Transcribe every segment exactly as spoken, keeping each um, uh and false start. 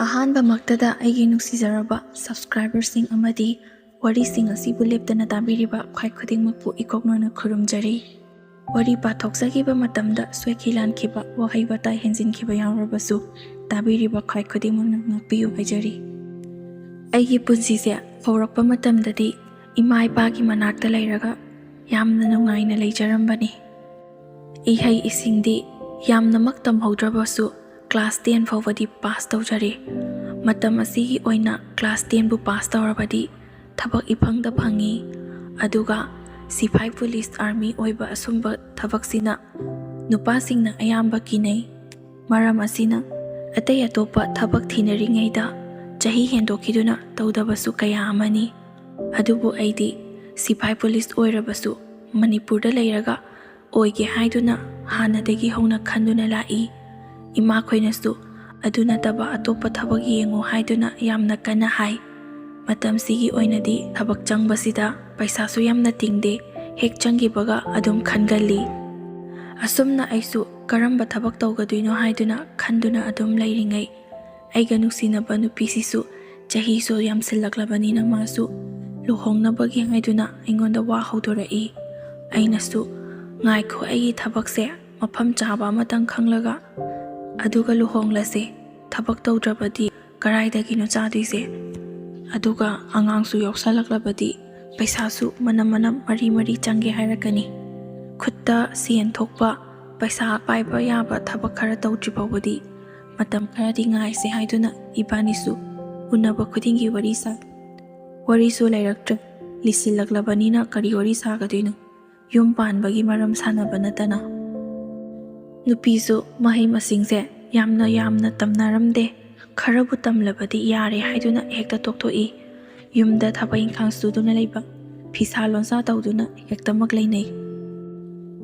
ꯑꯍꯥꯟꯕꯃꯛꯇꯗ ꯑꯩꯒꯤ ꯅꯨꯡꯁꯤꯖꯔꯕ subscriberꯁꯤꯡ ꯑꯃꯗꯤ ꯋꯥꯔꯤꯁꯤꯡ ꯑꯁꯤꯕꯨ ꯂꯦꯞꯇꯅ ꯇꯥꯕꯤꯔꯤꯕ ꯈ꯭ꯋꯥꯏ ꯈꯨꯗꯤꯡꯃꯛꯄꯨ ꯏꯀꯣꯛꯅꯣꯅ ꯈꯨꯔꯨꯝꯖꯔꯤ꯫ ꯋꯥꯔꯤ ꯄꯥꯊꯣꯛꯆꯈꯤꯕ ꯃꯇꯝꯗ ꯁꯣꯏꯈꯤ ꯂꯥꯟꯈꯤꯕ, ꯋꯥꯍꯩ ꯋꯥꯇꯥ ꯍꯦꯟꯖꯤꯟꯈꯤꯕ ꯌꯥꯎꯔꯕꯁꯨ ꯇꯥꯕꯤꯔꯤꯕ ꯈ꯭ꯋꯥꯏ ꯈꯨꯗꯤꯡꯃꯛꯅ ꯉꯥꯛꯄꯤꯌꯨ ꯍꯥꯏꯖꯔꯤ꯫ ꯑꯩꯒꯤ ꯄꯨꯟꯁꯤꯁꯦ ꯍꯧꯔꯛꯄ ꯃꯇꯝꯗꯗꯤ ꯏꯃꯥ ꯏꯄꯥꯒꯤ ꯃꯅꯥꯛꯇ ꯂꯩꯔꯒ ꯌꯥꯝꯅ ꯅꯨꯡꯉꯥꯏꯅ ꯂꯩꯖꯔꯝꯕꯅꯤ꯫ ꯏꯍꯩ ꯏꯁꯤꯡꯗꯤ ꯌꯥꯝꯅꯃꯛ ꯇꯝꯍꯧꯗ꯭ꯔꯕꯁꯨ class ten ꯐꯥꯎꯕꯗꯤ pass ꯇꯧꯖꯔꯦ꯫ ꯃꯇꯝ ꯑꯁꯤꯒꯤ ꯑꯣꯏꯅ class tenꯕꯨ pass ꯇꯧꯔꯕꯗꯤ ꯊꯕꯛ ꯏꯐꯪꯗ ꯐꯪꯉꯤ꯫ ꯑꯗꯨꯒ ꯁꯤꯐꯥꯏ, ꯄꯨꯂꯤꯁ, ꯑꯥꯔꯃꯤ ꯑꯣꯏꯕ ꯑꯁꯨꯝꯕ ꯊꯕꯛꯁꯤꯅ ꯅꯨꯄꯥꯁꯤꯡꯅ ꯑꯌꯥꯝꯕ ꯀꯤꯅꯩ꯫ ꯃꯔꯝ ꯑꯁꯤꯅ ꯑꯇꯩ ꯑꯇꯣꯞꯄ ꯊꯕꯛ ꯊꯤꯅꯔꯤꯉꯩꯗ ꯆꯍꯤ ꯍꯦꯟꯗꯣꯛꯈꯤꯗꯨꯅ ꯇꯧꯗꯕꯁꯨ ꯀꯌꯥ ꯑꯃꯅꯤ꯫ ꯑꯗꯨꯕꯨ ꯑꯩꯗꯤ ꯁꯤꯐꯥꯏ, ꯄꯨꯂꯤꯁ ꯑꯣꯏꯔꯕꯁꯨ ꯃꯅꯤꯄꯨꯔꯗ ꯂꯩꯔꯒ ꯑꯣꯏꯒꯦ ꯍꯥꯏꯗꯨꯅ ꯍꯥꯟꯅꯗꯒꯤ ꯍꯧꯅ ꯈꯟꯗꯨꯅ ꯂꯥꯛꯏ꯫ ꯏꯃꯥꯈꯣꯏꯅꯁꯨ ꯑꯗꯨ ꯅꯠꯇꯕ ꯑꯇꯣꯞꯄ ꯊꯕꯛ ꯌꯦꯡꯉꯨ ꯍꯥꯏꯗꯨꯅ ꯌꯥꯝꯅ ꯀꯟꯅ ꯍꯥꯏ꯫ ꯃꯇꯝꯁꯤꯒꯤ ꯑꯣꯏꯅꯗꯤ ꯊꯕꯛ ꯆꯪꯕꯁꯤꯗ ꯄꯩꯁꯥꯁꯨ ꯌꯥꯝꯅ ꯇꯤꯡꯗꯦ, ꯍꯦꯛ ꯆꯪꯈꯤꯕꯒ ꯑꯗꯨꯝ ꯈꯟꯒꯜꯂꯤ꯫ ꯑꯁꯨꯝꯅ ꯑꯩꯁꯨ ꯀꯔꯝꯕ ꯊꯕꯛ ꯇꯧꯒꯗꯣꯏꯅꯣ ꯍꯥꯏꯗꯨꯅ ꯈꯟꯗꯨꯅ ꯑꯗꯨꯝ ꯂꯩꯔꯤꯉꯩ, ꯑꯩꯒ ꯅꯨꯡꯁꯤꯅꯕ ꯅꯨꯄꯤꯁꯤꯁꯨ ꯆꯍꯤꯁꯨ ꯌꯥꯝꯁꯤꯜꯂꯛꯂꯕꯅꯤꯅ ꯃꯥꯁꯨ ꯂꯨꯍꯣꯡꯅꯕꯒꯤ ꯍꯥꯏꯗꯨꯅ ꯑꯩꯉꯣꯟꯗ ꯋꯥ ꯍꯧꯗꯣꯔꯛꯏ꯫ ꯑꯩꯅꯁꯨ, "ꯉꯥꯏꯈꯣ, ꯑꯩꯒꯤ ꯊꯕꯛꯁꯦ ꯃꯐꯝ ꯆꯥꯕ ꯑꯃꯇꯪ ꯈꯪꯂꯒ ꯑꯗꯨꯒ ꯂꯨꯍꯣꯡꯂꯁꯦ꯫ ꯊꯕꯛ ꯇꯧꯗ꯭ꯔꯕꯗꯤ ꯀꯔꯥꯏꯗꯒꯤꯅꯣ ꯆꯥꯗꯣꯏꯁꯦ? ꯑꯗꯨꯒ ꯑꯉꯥꯡꯁꯨ ꯌꯥꯎꯁꯜꯂꯛꯂꯕꯗꯤ ꯄꯩꯁꯥꯁꯨ ꯃꯅꯝ ꯃꯅꯝ ꯃꯔꯤ ꯃꯔꯤ ꯆꯪꯒꯦ ꯍꯥꯏꯔꯛꯀꯅꯤ꯫ ꯈꯨꯠꯇ ꯁꯦꯟ ꯊꯣꯛꯄ, ꯄꯩꯁꯥ ꯄꯥꯏꯕ ꯌꯥꯕ ꯊꯕꯛ ꯈꯔ ꯇꯧꯗ꯭ꯔꯤ ꯐꯥꯎꯕꯗꯤ ꯃꯇꯝ ꯈꯔꯗꯤ ꯉꯥꯏꯁꯦ" ꯍꯥꯏꯗꯨꯅ ꯏꯕꯥꯅꯤꯁꯨ ꯎꯅꯕ ꯈꯨꯗꯤꯡꯒꯤ ꯋꯥꯔꯤ ꯁꯥꯏ꯫ ꯋꯥꯔꯤꯁꯨ ꯂꯩꯔꯛꯇ꯭ꯔꯦ꯫ ꯂꯤꯁꯤꯜꯂꯛꯂꯕꯅꯤꯅ ꯀꯔꯤ ꯋꯥꯔꯤ ꯁꯥꯒꯗꯣꯏꯅꯣ? ꯌꯨꯝ ꯄꯥꯟꯕꯒꯤ ꯃꯔꯝ ꯁꯥꯟꯅꯕ ꯅꯠꯇꯅ꯫ ꯅꯨꯄꯤꯁꯨ ꯃꯍꯩ ꯃꯁꯤꯡꯁꯦ ꯌꯥꯝꯅ ꯌꯥꯝꯅ ꯇꯝꯅꯔꯝꯗꯦ꯫ ꯈꯔꯕꯨ ꯇꯝꯂꯕꯗꯤ ꯌꯥꯔꯦ ꯍꯥꯏꯗꯨꯅ ꯍꯦꯛꯇ ꯇꯣꯛꯊꯣꯛꯏ꯫ ꯌꯨꯝꯗ ꯊꯕꯛ ꯏꯪꯈꯥꯡ ꯁꯨꯗꯨꯅ ꯂꯩꯕ, ꯐꯤꯁꯥ ꯂꯣꯟꯁꯥ ꯇꯧꯗꯨꯅ ꯍꯦꯛꯇꯃꯛ ꯂꯩꯅꯩ꯫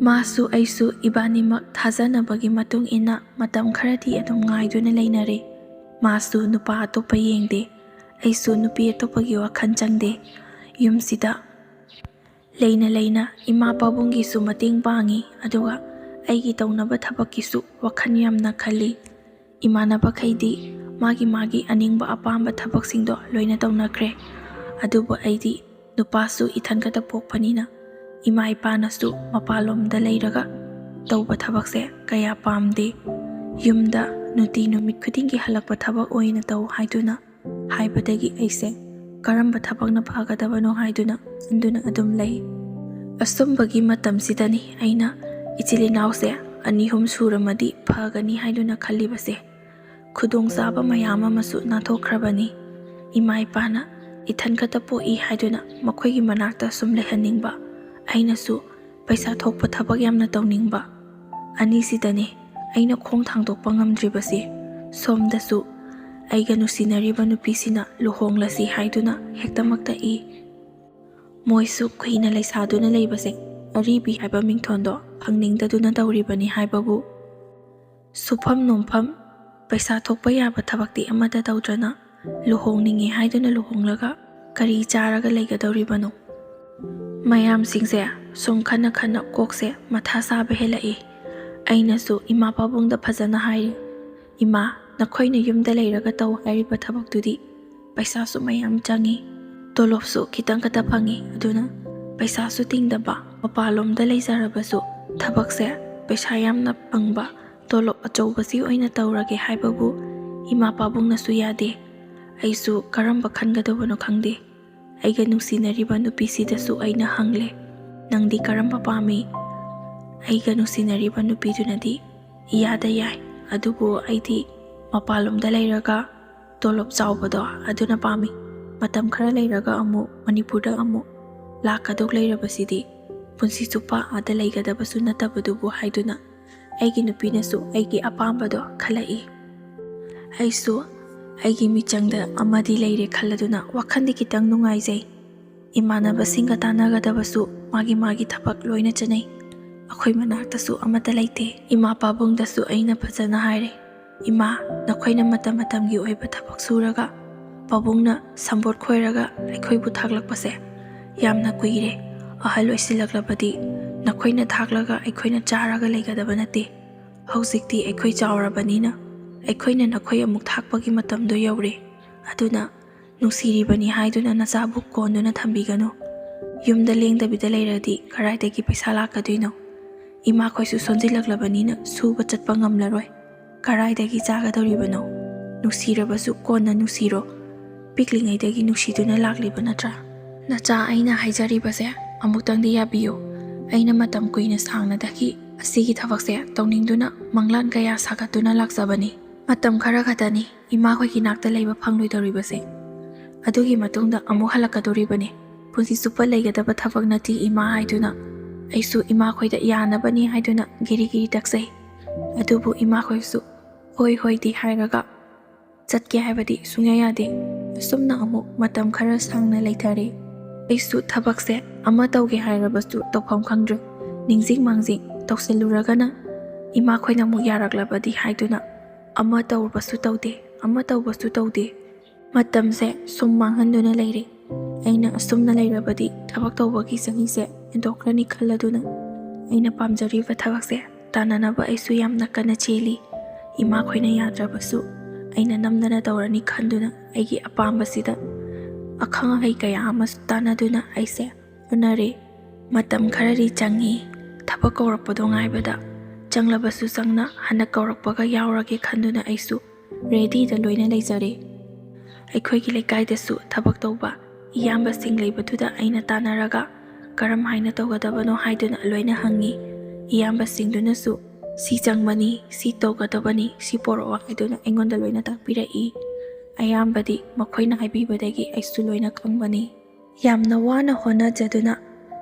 ꯃꯥꯁꯨ ꯑꯩꯁꯨ ꯏꯕꯥꯅꯤꯃꯛ ꯊꯥꯖꯅꯕꯒꯤ ꯃꯇꯨꯡ ꯏꯟꯅ ꯃꯇꯝ ꯈꯔꯗꯤ ꯑꯗꯨꯝ ꯉꯥꯏꯗꯨꯅ ꯂꯩꯅꯔꯦ꯫ ꯃꯥꯁꯨ ꯅꯨꯄꯥ ꯑꯇꯣꯞꯄ ꯌꯦꯡꯗꯦ, ꯑꯩꯁꯨ ꯅꯨꯄꯤ ꯑꯇꯣꯞꯄꯒꯤ ꯋꯥꯈꯜ ꯆꯪꯗꯦ꯫ ꯌꯨꯝꯁꯤꯗ ꯂꯩꯅ ꯂꯩꯅ ꯏꯃꯥ ꯄꯥꯕꯨꯡꯒꯤꯁꯨ ꯃꯇꯦꯡ ꯄꯥꯡꯉꯤ, ꯑꯗꯨꯒ ꯑꯩꯒꯤ ꯇꯧꯅꯕ ꯊꯕꯛꯀꯤꯁꯨ ꯋꯥꯈꯜ ꯌꯥꯝꯅ ꯈꯜꯂꯤ꯫ ꯏꯃꯥꯟꯅꯕꯈꯩꯗꯤ ꯃꯥꯒꯤ ꯃꯥꯒꯤ ꯑꯅꯤꯡꯕ ꯑꯄꯥꯝꯕ ꯊꯕꯛꯁꯤꯡꯗꯣ ꯂꯣꯏꯅ ꯇꯧꯅꯈ꯭ꯔꯦ꯫ ꯑꯗꯨꯕꯨ ꯑꯩꯗꯤ ꯅꯨꯄꯥꯁꯨ ꯏꯊꯟ ꯈꯛꯇ ꯄꯣꯛꯄꯅꯤꯅ ꯏꯃꯥ ꯏꯄꯥꯅꯁꯨ ꯃꯄꯥꯟꯂꯣꯝꯗ ꯂꯩꯔꯒ ꯇꯧꯕ ꯊꯕꯛꯁꯦ ꯀꯌꯥ ꯄꯥꯝꯗꯦ꯫ ꯌꯨꯝꯗ ꯅꯨꯡꯇꯤ ꯅꯨꯃꯤꯠ ꯈꯨꯗꯤꯡꯒꯤ ꯍꯜꯂꯛꯄ ꯊꯕꯛ ꯑꯣꯏꯅ ꯇꯧ ꯍꯥꯏꯗꯨꯅ ꯍꯥꯏꯕꯗꯒꯤ ꯑꯩꯁꯦ ꯀꯔꯝꯕ ꯊꯕꯛꯅ ꯐꯒꯗꯕꯅꯣ ꯍꯥꯏꯗꯨꯅ ꯈꯟꯗꯨꯅ ꯑꯗꯨꯝ ꯂꯩ꯫ ꯑꯁꯨꯝꯕꯒꯤ ꯃꯇꯝꯁꯤꯗꯅꯤ ꯑꯩꯅ ꯏꯆꯤꯜ ꯏꯅꯥꯎꯁꯦ ꯑꯅꯤ ꯑꯍꯨꯝ ꯁꯨꯔꯝꯃꯗꯤ ꯐꯒꯅꯤ ꯍꯥꯏꯗꯨꯅ ꯈꯜꯂꯤꯕꯁꯦ꯫ ꯈꯨꯗꯣꯡꯆꯥꯕ ꯃꯌꯥꯝ ꯑꯃꯁꯨ ꯅꯥꯟꯊꯣꯛꯈ꯭ꯔꯕꯅꯤ꯫ ꯏꯃꯥ ꯏꯄꯥꯅ ꯏꯊꯟ ꯈꯛꯇ ꯄꯣꯛꯏ ꯍꯥꯏꯗꯨꯅ ꯃꯈꯣꯏꯒꯤ ꯃꯅꯥꯛꯇ ꯁꯨꯝ ꯂꯩꯍꯟꯅꯤꯡꯕ, ꯑꯩꯅꯁꯨ ꯄꯩꯁꯥ ꯊꯣꯛꯄ ꯊꯕꯛ ꯌꯥꯝꯅ ꯇꯧꯅꯤꯡꯕ, ꯑꯅꯤꯁꯤꯗꯅꯤ ꯑꯩꯅ ꯈꯣꯡ ꯊꯥꯡꯗꯣꯛꯄ ꯉꯝꯗ꯭ꯔꯤꯕꯁꯤ꯫ ꯁꯣꯝꯗꯁꯨ ꯑꯩꯒ ꯅꯨꯡꯁꯤꯅꯔꯤꯕ ꯅꯨꯄꯤꯁꯤꯅ ꯂꯨꯍꯣꯡꯂꯁꯤ ꯍꯥꯏꯗꯨꯅ ꯍꯦꯛꯇꯃꯛ ꯇꯛꯏ꯫ ꯃꯣꯏꯁꯨ ꯀꯨꯏꯅ ꯂꯩꯁꯥꯗꯨꯅ ꯂꯩꯕꯁꯦ ꯑꯔꯤꯕꯤ ꯍꯥꯏꯕ ꯃꯤꯡꯊꯣꯟꯗꯣ ꯐꯪꯅꯤꯡꯗꯗꯨꯅ ꯇꯧꯔꯤꯕꯅꯤ ꯍꯥꯏꯕꯕꯨ꯫ ꯁꯨꯐꯝ ꯅꯣꯝꯐꯝ, ꯄꯩꯁꯥ ꯊꯣꯛꯄ ꯌꯥꯕ ꯊꯕꯛꯇꯤ ꯑꯃꯠꯇ ꯇꯧꯗ꯭ꯔꯅ ꯂꯨꯍꯣꯡꯅꯤꯡꯉꯦ ꯍꯥꯏꯗꯨꯅ ꯂꯨꯍꯣꯡꯂꯒ ꯀꯔꯤ ꯆꯥꯔꯒ ꯂꯩꯒꯗꯧꯔꯤꯕꯅꯣ? ꯃꯌꯥꯝꯁꯤꯡꯁꯦ ꯁꯨꯝ ꯈꯟꯅ ꯈꯟꯅ ꯀꯣꯛꯁꯦ ꯃꯊꯥ ꯁꯥꯕ ꯍꯦꯜꯂꯛꯏ꯫ ꯑꯩꯅꯁꯨ ꯏꯃꯥ ꯄꯥꯕꯨꯡꯗ ꯐꯖꯅ ꯍꯥꯏꯔꯤ, "ꯏꯃꯥ, ꯅꯈꯣꯏꯅ ꯌꯨꯝꯗ ꯂꯩꯔꯒ ꯇꯧ ꯍꯥꯏꯔꯤꯕ ꯊꯕꯛꯇꯨꯗꯤ ꯄꯩꯁꯥꯁꯨ ꯃꯌꯥꯝ ꯆꯪꯉꯤ, ꯇꯣꯂꯣꯞꯁꯨ ꯈꯤꯇꯪ ꯈꯛꯇ ꯐꯪꯉꯤ, ꯑꯗꯨꯅ ꯄꯩꯁꯥꯁꯨ ꯇꯤꯡꯗꯕ, ꯃꯄꯥꯟꯂꯣꯝꯗ ꯂꯩꯖꯔꯕꯁꯨ ꯊꯕꯛꯁꯦ ꯄꯩꯁꯥ ꯌꯥꯝꯅ ꯐꯪꯕ, ꯇꯣꯂꯣꯞ ꯑꯆꯧꯕꯁꯤ ꯑꯣꯏꯅ ꯇꯧꯔꯒꯦ" ꯍꯥꯏꯕꯕꯨ ꯏꯃꯥ ꯄꯥꯕꯨꯡꯅꯁꯨ ꯌꯥꯗꯦ꯫ ꯑꯩꯁꯨ ꯀꯔꯝꯕ ꯈꯟꯒꯗꯕꯅꯣ ꯈꯪꯗꯦ꯫ ꯑꯩꯒ ꯅꯨꯡꯁꯤꯅꯔꯤꯕ ꯅꯨꯄꯤꯁꯤꯗꯁꯨ ꯑꯩꯅ ꯍꯪꯂꯦ, "ꯅꯪꯗꯤ ꯀꯔꯝꯕ ꯄꯥꯝꯃꯤ?" ꯑꯩꯒ ꯅꯨꯡꯁꯤꯅꯔꯤꯕ ꯅꯨꯄꯤꯗꯨꯅꯗꯤ ꯏꯌꯥꯗ ꯌꯥꯏ, ꯑꯗꯨꯕꯨ ꯑꯩꯗꯤ ꯃꯄꯥꯟꯂꯣꯝꯗ ꯂꯩꯔꯒ ꯇꯣꯂꯣꯞ ꯆꯥꯎꯕꯗꯣ ꯑꯗꯨꯅ ꯄꯥꯝꯃꯤ꯫ ꯃꯇꯝ ꯈꯔ ꯂꯩꯔꯒ ꯑꯃꯨꯛ ꯃꯅꯤꯄꯨꯔꯗ ꯑꯃꯨꯛ ꯂꯥꯛꯀꯗꯧ ꯂꯩꯔꯕꯁꯤꯗꯤ, ꯄꯨꯟꯁꯤ ꯆꯨꯞꯄ ꯑꯥꯗ ꯂꯩꯒꯗꯕꯁꯨ ꯅꯠꯇꯕꯗꯨꯕꯨ ꯍꯥꯏꯗꯨꯅ ꯑꯩꯒꯤ ꯅꯨꯄꯤꯅꯁꯨ ꯑꯩꯒꯤ ꯑꯄꯥꯝꯕꯗꯣ ꯈꯜꯂꯛꯏ꯫ ꯑꯩꯁꯨ ꯑꯩꯒꯤ ꯃꯤꯆꯪꯗ ꯑꯃꯗꯤ ꯂꯩꯔꯦ ꯈꯜꯂꯗꯨꯅ ꯋꯥꯈꯜꯗꯤ ꯈꯤꯇꯪ ꯅꯨꯡꯉꯥꯏꯖꯩ꯫ ꯏꯃꯥꯟꯅꯕꯁꯤꯡꯒ ꯇꯥꯟꯅꯒꯗꯕꯁꯨ ꯃꯥꯒꯤ ꯃꯥꯒꯤ ꯊꯕꯛ ꯂꯣꯏꯅ ꯆꯠꯅꯩ꯫ ꯑꯩꯈꯣꯏ ꯃꯅꯥꯛꯇꯁꯨ ꯑꯃꯠꯇ ꯂꯩꯇꯦ꯫ ꯏꯃꯥ ꯄꯥꯕꯨꯡꯗꯁꯨ ꯑꯩꯅ ꯐꯖꯅ ꯍꯥꯏꯔꯦ, "ꯏꯃꯥ, ꯅꯈꯣꯏꯅ ꯃꯇꯝ ꯃꯇꯝꯒꯤ ꯑꯣꯏꯕ ꯊꯕꯛ ꯁꯨꯔꯒ ꯄꯥꯕꯨꯡꯅ ꯁꯝꯕꯣꯠ ꯈꯣꯏꯔꯒ ꯑꯩꯈꯣꯏꯕꯨ ꯊꯥꯛꯂꯛꯄꯁꯦ ꯌꯥꯝꯅ ꯀꯨꯏꯔꯦ꯫ ꯑꯍꯜ ꯑꯣꯏꯁꯤꯜꯂꯛꯂꯕꯗꯤ ꯅꯈꯣꯏꯅ ꯊꯥꯛꯂꯒ ꯑꯩꯈꯣꯏꯅ ꯆꯥꯔꯒ ꯂꯩꯒꯗꯕ ꯅꯠꯇꯦ꯫ ꯍꯧꯖꯤꯛꯇꯤ ꯑꯩꯈꯣꯏ ꯆꯥꯎꯔꯕꯅꯤꯅ ꯑꯩꯈꯣꯏꯅ ꯅꯈꯣꯏ ꯑꯃꯨꯛ ꯊꯥꯛꯄꯒꯤ ꯃꯇꯝꯗꯣ ꯌꯧꯔꯦ꯫ ꯑꯗꯨꯅ ꯅꯨꯡꯁꯤꯔꯤꯕꯅꯤ ꯍꯥꯏꯗꯨꯅ ꯅꯆꯥꯕꯨ ꯀꯣꯟꯗꯨꯅ ꯊꯝꯕꯤꯒꯅꯨ꯫ ꯌꯨꯝꯗ ꯂꯦꯡꯗꯕꯤꯗ ꯂꯩꯔꯗꯤ ꯀꯔꯥꯏꯗꯒꯤ ꯄꯩꯁꯥ ꯂꯥꯛꯀꯗꯣꯏꯅꯣ? ꯏꯃꯥꯈꯣꯏꯁꯨ ꯁꯣꯟꯖꯤꯜꯂꯛꯂꯕꯅꯤꯅ ꯁꯨꯕ ꯆꯠꯄ ꯉꯝꯂꯔꯣꯏ꯫ ꯀꯔꯥꯏꯗꯒꯤ ꯆꯥꯒꯗꯧꯔꯤꯕꯅꯣ? ꯅꯨꯡꯁꯤꯔꯕꯁꯨ ꯀꯣꯟꯅ ꯅꯨꯡꯁꯤꯔꯣ꯫ ꯄꯤꯛꯂꯤꯉꯩꯗꯒꯤ ꯅꯨꯡꯁꯤꯗꯨꯅ ꯂꯥꯛꯂꯤꯕ ꯅꯠꯇ꯭ꯔꯥ? ꯅꯆꯥ, ꯑꯩꯅ ꯍꯥꯏꯖꯔꯤꯕꯁꯦ ꯑꯃꯨꯛꯇꯪꯗꯤ ꯌꯥꯕꯤꯌꯨ꯫ ꯑꯩꯅ ꯃꯇꯝ ꯀꯨꯏꯅ ꯁꯥꯡꯅꯗꯒꯤ ꯑꯁꯤꯒꯤ ꯊꯕꯛꯁꯦ ꯇꯧꯅꯤꯡꯗꯨꯅ ꯃꯪꯂꯥꯟ ꯀꯌꯥ ꯁꯥꯒꯠꯇꯨꯅ ꯂꯥꯛꯆꯕꯅꯤ꯫ ꯃꯇꯝ ꯈꯔ ꯈꯛꯇꯅꯤ ꯏꯃꯥꯈꯣꯏꯒꯤ ꯅꯥꯛꯇ ꯂꯩꯕ ꯐꯪꯂꯣꯏꯗꯧꯔꯤꯕꯁꯦ꯫ ꯑꯗꯨꯒꯤ ꯃꯇꯨꯡꯗ ꯑꯃꯨꯛ ꯍꯜꯂꯛꯀꯗꯧꯔꯤꯕꯅꯤ꯫ ꯄꯨꯟꯁꯤ ꯆꯨꯞꯄ ꯂꯩꯒꯗꯕ ꯊꯕꯛ ꯅꯠꯇꯦ ꯏꯃꯥ ꯍꯥꯏꯗꯨꯅ ꯑꯩꯁꯨ ꯏꯃꯥꯈꯣꯏꯗ ꯌꯥꯅꯕꯅꯤ ꯍꯥꯏꯗꯨꯅ ꯒꯤꯔꯤ ꯒꯤꯔꯤ ꯇꯛꯆꯩ꯫ ꯑꯗꯨꯕꯨ ꯏꯃꯥꯈꯣꯏꯁꯨ ꯍꯣꯏ ꯍꯣꯏꯗꯤ ꯍꯥꯏꯔꯒ ꯆꯠꯀꯦ ꯍꯥꯏꯕꯗꯤ ꯁꯨꯡꯌꯥ ꯌꯥꯗꯦ꯫ ꯑꯁꯨꯝꯅ ꯑꯃꯨꯛ ꯃꯇꯝ ꯈꯔ ꯁꯥꯡꯅ ꯂꯩꯊꯔꯦ꯫ ꯑꯩꯁꯨ ꯊꯕꯛꯁꯦ ꯑꯃ ꯇꯧꯒꯦ ꯍꯥꯏꯔꯕꯁꯨ ꯇꯧꯐꯝ ꯈꯪꯗ꯭ꯔꯦ꯫ ꯅꯤꯡꯁꯤꯡ ꯃꯥꯡꯖꯤꯡ ꯇꯧꯁꯤꯜꯂꯨꯔꯒꯅ ꯏꯃꯥꯈꯣꯏꯅ ꯑꯃꯨꯛ ꯌꯥꯔꯛꯂꯕꯗꯤ ꯍꯥꯏꯗꯨꯅ ꯑꯃ ꯇꯧꯕꯁꯨ ꯇꯧꯗꯦ, ꯑꯃ ꯇꯧꯕꯁꯨ ꯇꯧꯗꯦ꯫ ꯃꯇꯝꯁꯦ ꯁꯨꯝ ꯃꯥꯡꯍꯟꯗꯨꯅ ꯂꯩꯔꯦ꯫ ꯑꯩꯅ ꯑꯁꯨꯝꯅ ꯂꯩꯔꯕꯗꯤ ꯊꯕꯛ ꯇꯧꯕꯒꯤ ꯆꯍꯤꯁꯦ ꯍꯦꯟꯗꯣꯛꯈ꯭ꯔꯅꯤ ꯈꯜꯂꯗꯨꯅ ꯑꯩꯅ ꯄꯥꯝꯖꯔꯤꯕ ꯊꯕꯛꯁꯦ ꯇꯥꯟꯅꯅꯕ ꯑꯩꯁꯨ ꯌꯥꯝꯅ ꯀꯟꯅ ꯆꯦꯜꯂꯤ꯫ ꯏꯃꯥꯈꯣꯏꯅ ꯌꯥꯗ꯭ꯔꯕꯁꯨ ꯑꯩꯅ ꯅꯝꯗꯅ ꯇꯧꯔꯅꯤ ꯈꯟꯗꯨꯅ ꯑꯩꯒꯤ ꯑꯄꯥꯝꯕꯁꯤꯗ ꯑꯈꯪ ꯑꯍꯩ ꯀꯌꯥ ꯑꯃꯁꯨ ꯇꯥꯟꯅꯗꯨꯅ ꯑꯩꯁꯦ ꯍꯣꯠꯅꯔꯦ꯫ ꯃꯇꯝ ꯈꯔꯗꯤ ꯆꯪꯉꯤ꯫ ꯊꯕꯛ ꯀꯧꯔꯛꯄꯗꯣ ꯉꯥꯏꯕꯗ ꯆꯪꯂꯕꯁꯨ ꯆꯪꯅ ꯍꯟꯗꯛ ꯀꯧꯔꯛꯄꯒ ꯌꯥꯎꯔꯒꯦ ꯈꯟꯗꯨꯅ ꯑꯩꯁꯨ ꯔꯦꯗꯤꯗ ꯂꯣꯏꯅ ꯂꯩꯖꯔꯦ꯫ ꯑꯩꯈꯣꯏꯒꯤ ꯂꯩꯀꯥꯏꯗꯁꯨ ꯊꯕꯛ ꯇꯧꯕ ꯏꯌꯥꯝꯕꯁꯤꯡ ꯂꯩꯕꯗꯨꯗ ꯑꯩꯅ ꯇꯥꯟꯅꯔꯒ ꯀꯔꯝ ꯍꯥꯏꯅ ꯇꯧꯒꯗꯕꯅꯣ ꯍꯥꯏꯗꯨꯅ ꯂꯣꯏꯅ ꯍꯪꯉꯤ꯫ ꯏꯌꯥꯝꯕꯁꯤꯡꯗꯨꯅꯁꯨ "ꯁꯤ ꯆꯪꯕꯅꯤ, ꯁꯤ ꯇꯧꯒꯗꯕꯅꯤ, ꯁꯤ ꯄꯣꯔꯛꯑꯣ" ꯍꯥꯏꯗꯨꯅ ꯑꯩꯉꯣꯟꯗ ꯂꯣꯏꯅ ꯇꯥꯛꯄꯤꯔꯛꯏ꯫ ꯑꯌꯥꯝꯕꯗꯤ ꯃꯈꯣꯏꯅ ꯍꯥꯏꯕꯤꯕꯗꯒꯤ ꯑꯩꯁꯨ ꯂꯣꯏꯅ ꯈꯪꯕꯅꯤ꯫ ꯌꯥꯝꯅ ꯋꯥꯅ ꯍꯣꯠꯅꯖꯗꯨꯅ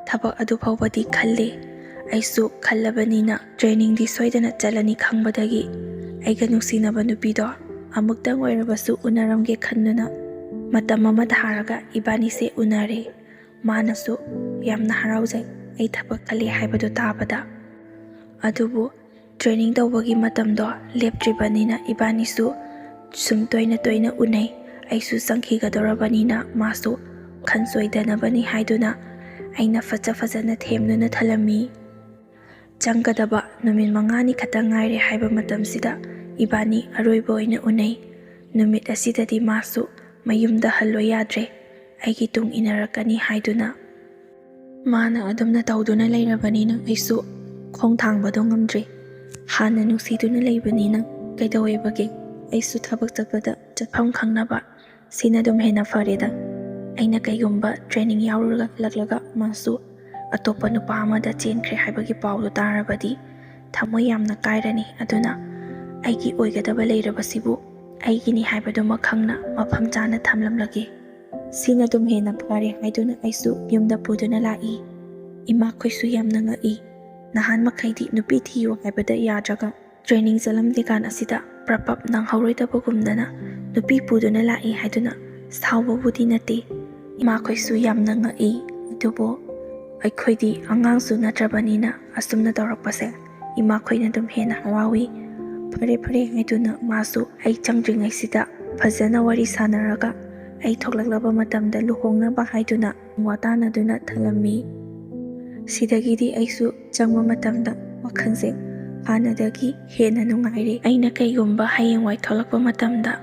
ꯊꯕꯛ ꯑꯗꯨ ꯐꯥꯎꯕꯗꯤ ꯈꯜꯂꯤ꯫ ꯑꯩꯁꯨ ꯈꯜꯂꯕꯅꯤꯅ ꯇ꯭ꯔꯦꯅꯤꯡꯗꯤ ꯁꯣꯏꯗꯅ ꯆꯠꯂꯅꯤ ꯈꯪꯕꯗꯒꯤ ꯑꯩꯒ ꯅꯨꯡꯁꯤꯅꯕ ꯅꯨꯄꯤꯗꯣ ꯑꯃꯨꯛꯇꯪ ꯑꯣꯏꯔꯕꯁꯨ ꯎꯅꯔꯝꯒꯦ ꯈꯟꯗꯨꯅ ꯃꯇꯝ ꯑꯃ ꯊꯥꯔꯒ ꯏꯕꯥꯅꯤꯁꯦ ꯎꯅꯔꯦ꯫ ꯃꯥꯅꯁꯨ ꯌꯥꯝꯅ ꯍꯔꯥꯎꯖꯩ ꯑꯩ ꯊꯕꯛ ꯈꯜꯂꯤ ꯍꯥꯏꯕꯗꯨ ꯇꯥꯕꯗ꯫ ꯑꯗꯨꯕꯨ ꯇ꯭ꯔꯦꯅꯤꯡ ꯇꯧꯕꯒꯤ ꯃꯇꯝꯗꯣ ꯂꯦꯞꯇ꯭ꯔꯤꯕꯅꯤꯅ ꯏꯕꯥꯅꯤꯁꯨ ꯁꯨꯝ ꯇꯣꯏꯅ ꯇꯣꯏꯅ ꯎꯅꯩ꯫ ꯑꯩꯁꯨ ꯆꯪꯈꯤꯒꯗꯧꯔꯕꯅꯤꯅ ꯃꯥꯁꯨ ꯈꯟ ꯁꯣꯏꯗꯅꯕꯅꯤ ꯍꯥꯏꯗꯨꯅ ꯑꯩꯅ ꯐꯖ ꯐꯖꯅ ꯊꯦꯝꯗꯨꯅ ꯊꯜꯂꯝꯃꯤ꯫ ꯆꯪꯒꯗꯕ ꯅꯨꯃꯤꯠ ꯃꯉꯥꯅꯤ ꯈꯛꯇ ꯉꯥꯏꯔꯦ ꯍꯥꯏꯕ ꯃꯇꯝꯁꯤꯗ ꯏꯕꯥꯅꯤ ꯑꯔꯣꯏꯕ ꯑꯣꯏꯅ ꯎꯅꯩ꯫ ꯅꯨꯃꯤꯠ ꯑꯁꯤꯗꯗꯤ ꯃꯥꯁꯨ ꯃꯌꯨꯝꯗ ꯍꯜꯂꯣꯏ ꯌꯥꯗ꯭ꯔꯦ, ꯑꯩꯒꯤ ꯇꯨꯡ ꯏꯟꯅꯔꯛꯀꯅꯤ ꯍꯥꯏꯗꯨꯅ꯫ ꯃꯥꯅ ꯑꯗꯨꯝꯅ ꯇꯧꯗꯨꯅ ꯂꯩꯔꯕꯅꯤꯅ ꯑꯩꯁꯨ ꯈꯣꯡ ꯊꯥꯡꯕꯗꯣ ꯉꯝꯗ꯭ꯔꯦ꯫ ꯍꯥꯟꯅ ꯅꯨꯡꯁꯤꯗꯨꯅ ꯂꯩꯕꯅꯤꯅ ꯀꯩꯗꯧꯋꯦꯕꯒꯦ? ꯑꯩꯁꯨ ꯊꯕꯛ ꯆꯠꯄꯗ ꯆꯠꯐꯝ ꯈꯪꯅꯕ, ꯁꯤꯅ ꯑꯗꯨꯝ ꯍꯦꯟꯅ ꯐꯔꯦꯗ꯫ ꯑꯩꯅ ꯀꯩꯒꯨꯝꯕ ꯇ꯭ꯔꯦꯅꯤꯡ ꯌꯥꯎꯔꯨꯔꯒ ꯍꯜꯂꯛꯂꯒ ꯃꯥꯁꯨ ꯑꯇꯣꯞꯄ ꯅꯨꯄꯥ ꯑꯃꯗ ꯆꯦꯟꯈ꯭ꯔꯦ ꯍꯥꯏꯕꯒꯤ ꯄꯥꯎꯗꯨ ꯇꯥꯔꯕꯗꯤ ꯊꯃꯣꯏ ꯌꯥꯝꯅ ꯀꯥꯏꯔꯅꯤ꯫ ꯑꯗꯨꯅ ꯑꯩꯒꯤ ꯑꯣꯏꯒꯗꯕ ꯂꯩꯔꯕꯁꯤꯕꯨ ꯑꯩꯒꯤꯅꯤ ꯍꯥꯏꯕꯗꯨꯃ ꯈꯪꯅ ꯃꯐꯝ ꯆꯥꯅ ꯊꯝꯂꯝꯂꯒꯦ꯫ ꯁꯤꯅ ꯑꯗꯨꯝ ꯍꯦꯟꯅ ꯐꯔꯦ ꯍꯥꯏꯗꯨꯅ ꯑꯩꯁꯨ ꯌꯨꯝꯗ ꯄꯨꯗꯨꯅ ꯂꯥꯛꯏ꯫ ꯏꯃꯥꯈꯣꯏꯁꯨ ꯌꯥꯝꯅ ꯉꯛꯏ꯫ ꯅꯍꯥꯟ ꯃꯈꯩꯗꯤ ꯅꯨꯄꯤ ꯊꯤꯌꯨ ꯍꯥꯏꯕꯗ ꯌꯥꯗ꯭ꯔꯒ ꯇ꯭ꯔꯦꯅꯤꯡ ꯆꯠꯂꯝꯗꯦꯀꯥꯟ ꯑꯁꯤꯗ ꯄ꯭ꯔꯄꯞ ꯅꯪꯍꯧꯔꯣꯏꯗꯕꯒꯨꯝꯗꯅ ꯅꯨꯄꯤ ꯄꯨꯗꯨꯅ ꯂꯥꯛꯏ ꯍꯥꯏꯗꯨꯅ ꯁꯥꯎꯕꯕꯨꯗꯤ ꯅꯠꯇꯦ꯫ ꯏꯃꯥꯈꯣꯏꯁꯨ ꯌꯥꯝꯅ ꯉꯛꯏ꯫ ꯑꯗꯨꯕꯨ ꯑꯩꯈꯣꯏꯗꯤ ꯑꯉꯥꯡꯁꯨ ꯅꯠꯇ꯭ꯔꯕꯅꯤꯅ ꯑꯁꯨꯝꯅ ꯇꯧꯔꯛꯄꯁꯦ ꯏꯃꯥꯈꯣꯏꯅ ꯑꯗꯨꯝ ꯍꯦꯟꯅ ꯍꯔꯥꯎꯏ꯫ ꯐꯔꯦ ꯐꯔꯦ ꯍꯥꯏꯗꯨꯅ ꯃꯥꯁꯨ ꯑꯩ ꯆꯪꯗ꯭ꯔꯤꯉꯩꯁꯤꯗ ꯐꯖꯅ ꯋꯥꯔꯤ ꯁꯥꯟꯅꯔꯒ ꯑꯩ ꯊꯣꯛꯂꯛꯂꯕ ꯃꯇꯝꯗ ꯂꯨꯍꯣꯡꯅꯕ ꯍꯥꯏꯗꯨꯅ ꯋꯥꯇꯥꯅꯗꯨꯅ ꯊꯜꯂꯝꯃꯤ꯫ ꯁꯤꯗꯒꯤꯗꯤ ꯑꯩꯁꯨ ꯆꯪꯕ ꯃꯇꯝꯗ ꯋꯥꯈꯜꯁꯦ ꯍꯥꯟꯅꯗꯒꯤ ꯍꯦꯟꯅ ꯅꯨꯡꯉꯥꯏꯔꯦ꯫ ꯑꯩꯅ ꯀꯩꯒꯨꯝꯕ ꯍꯌꯦꯡꯋꯥꯏ ꯊꯣꯛꯂꯛꯄ ꯃꯇꯝꯗ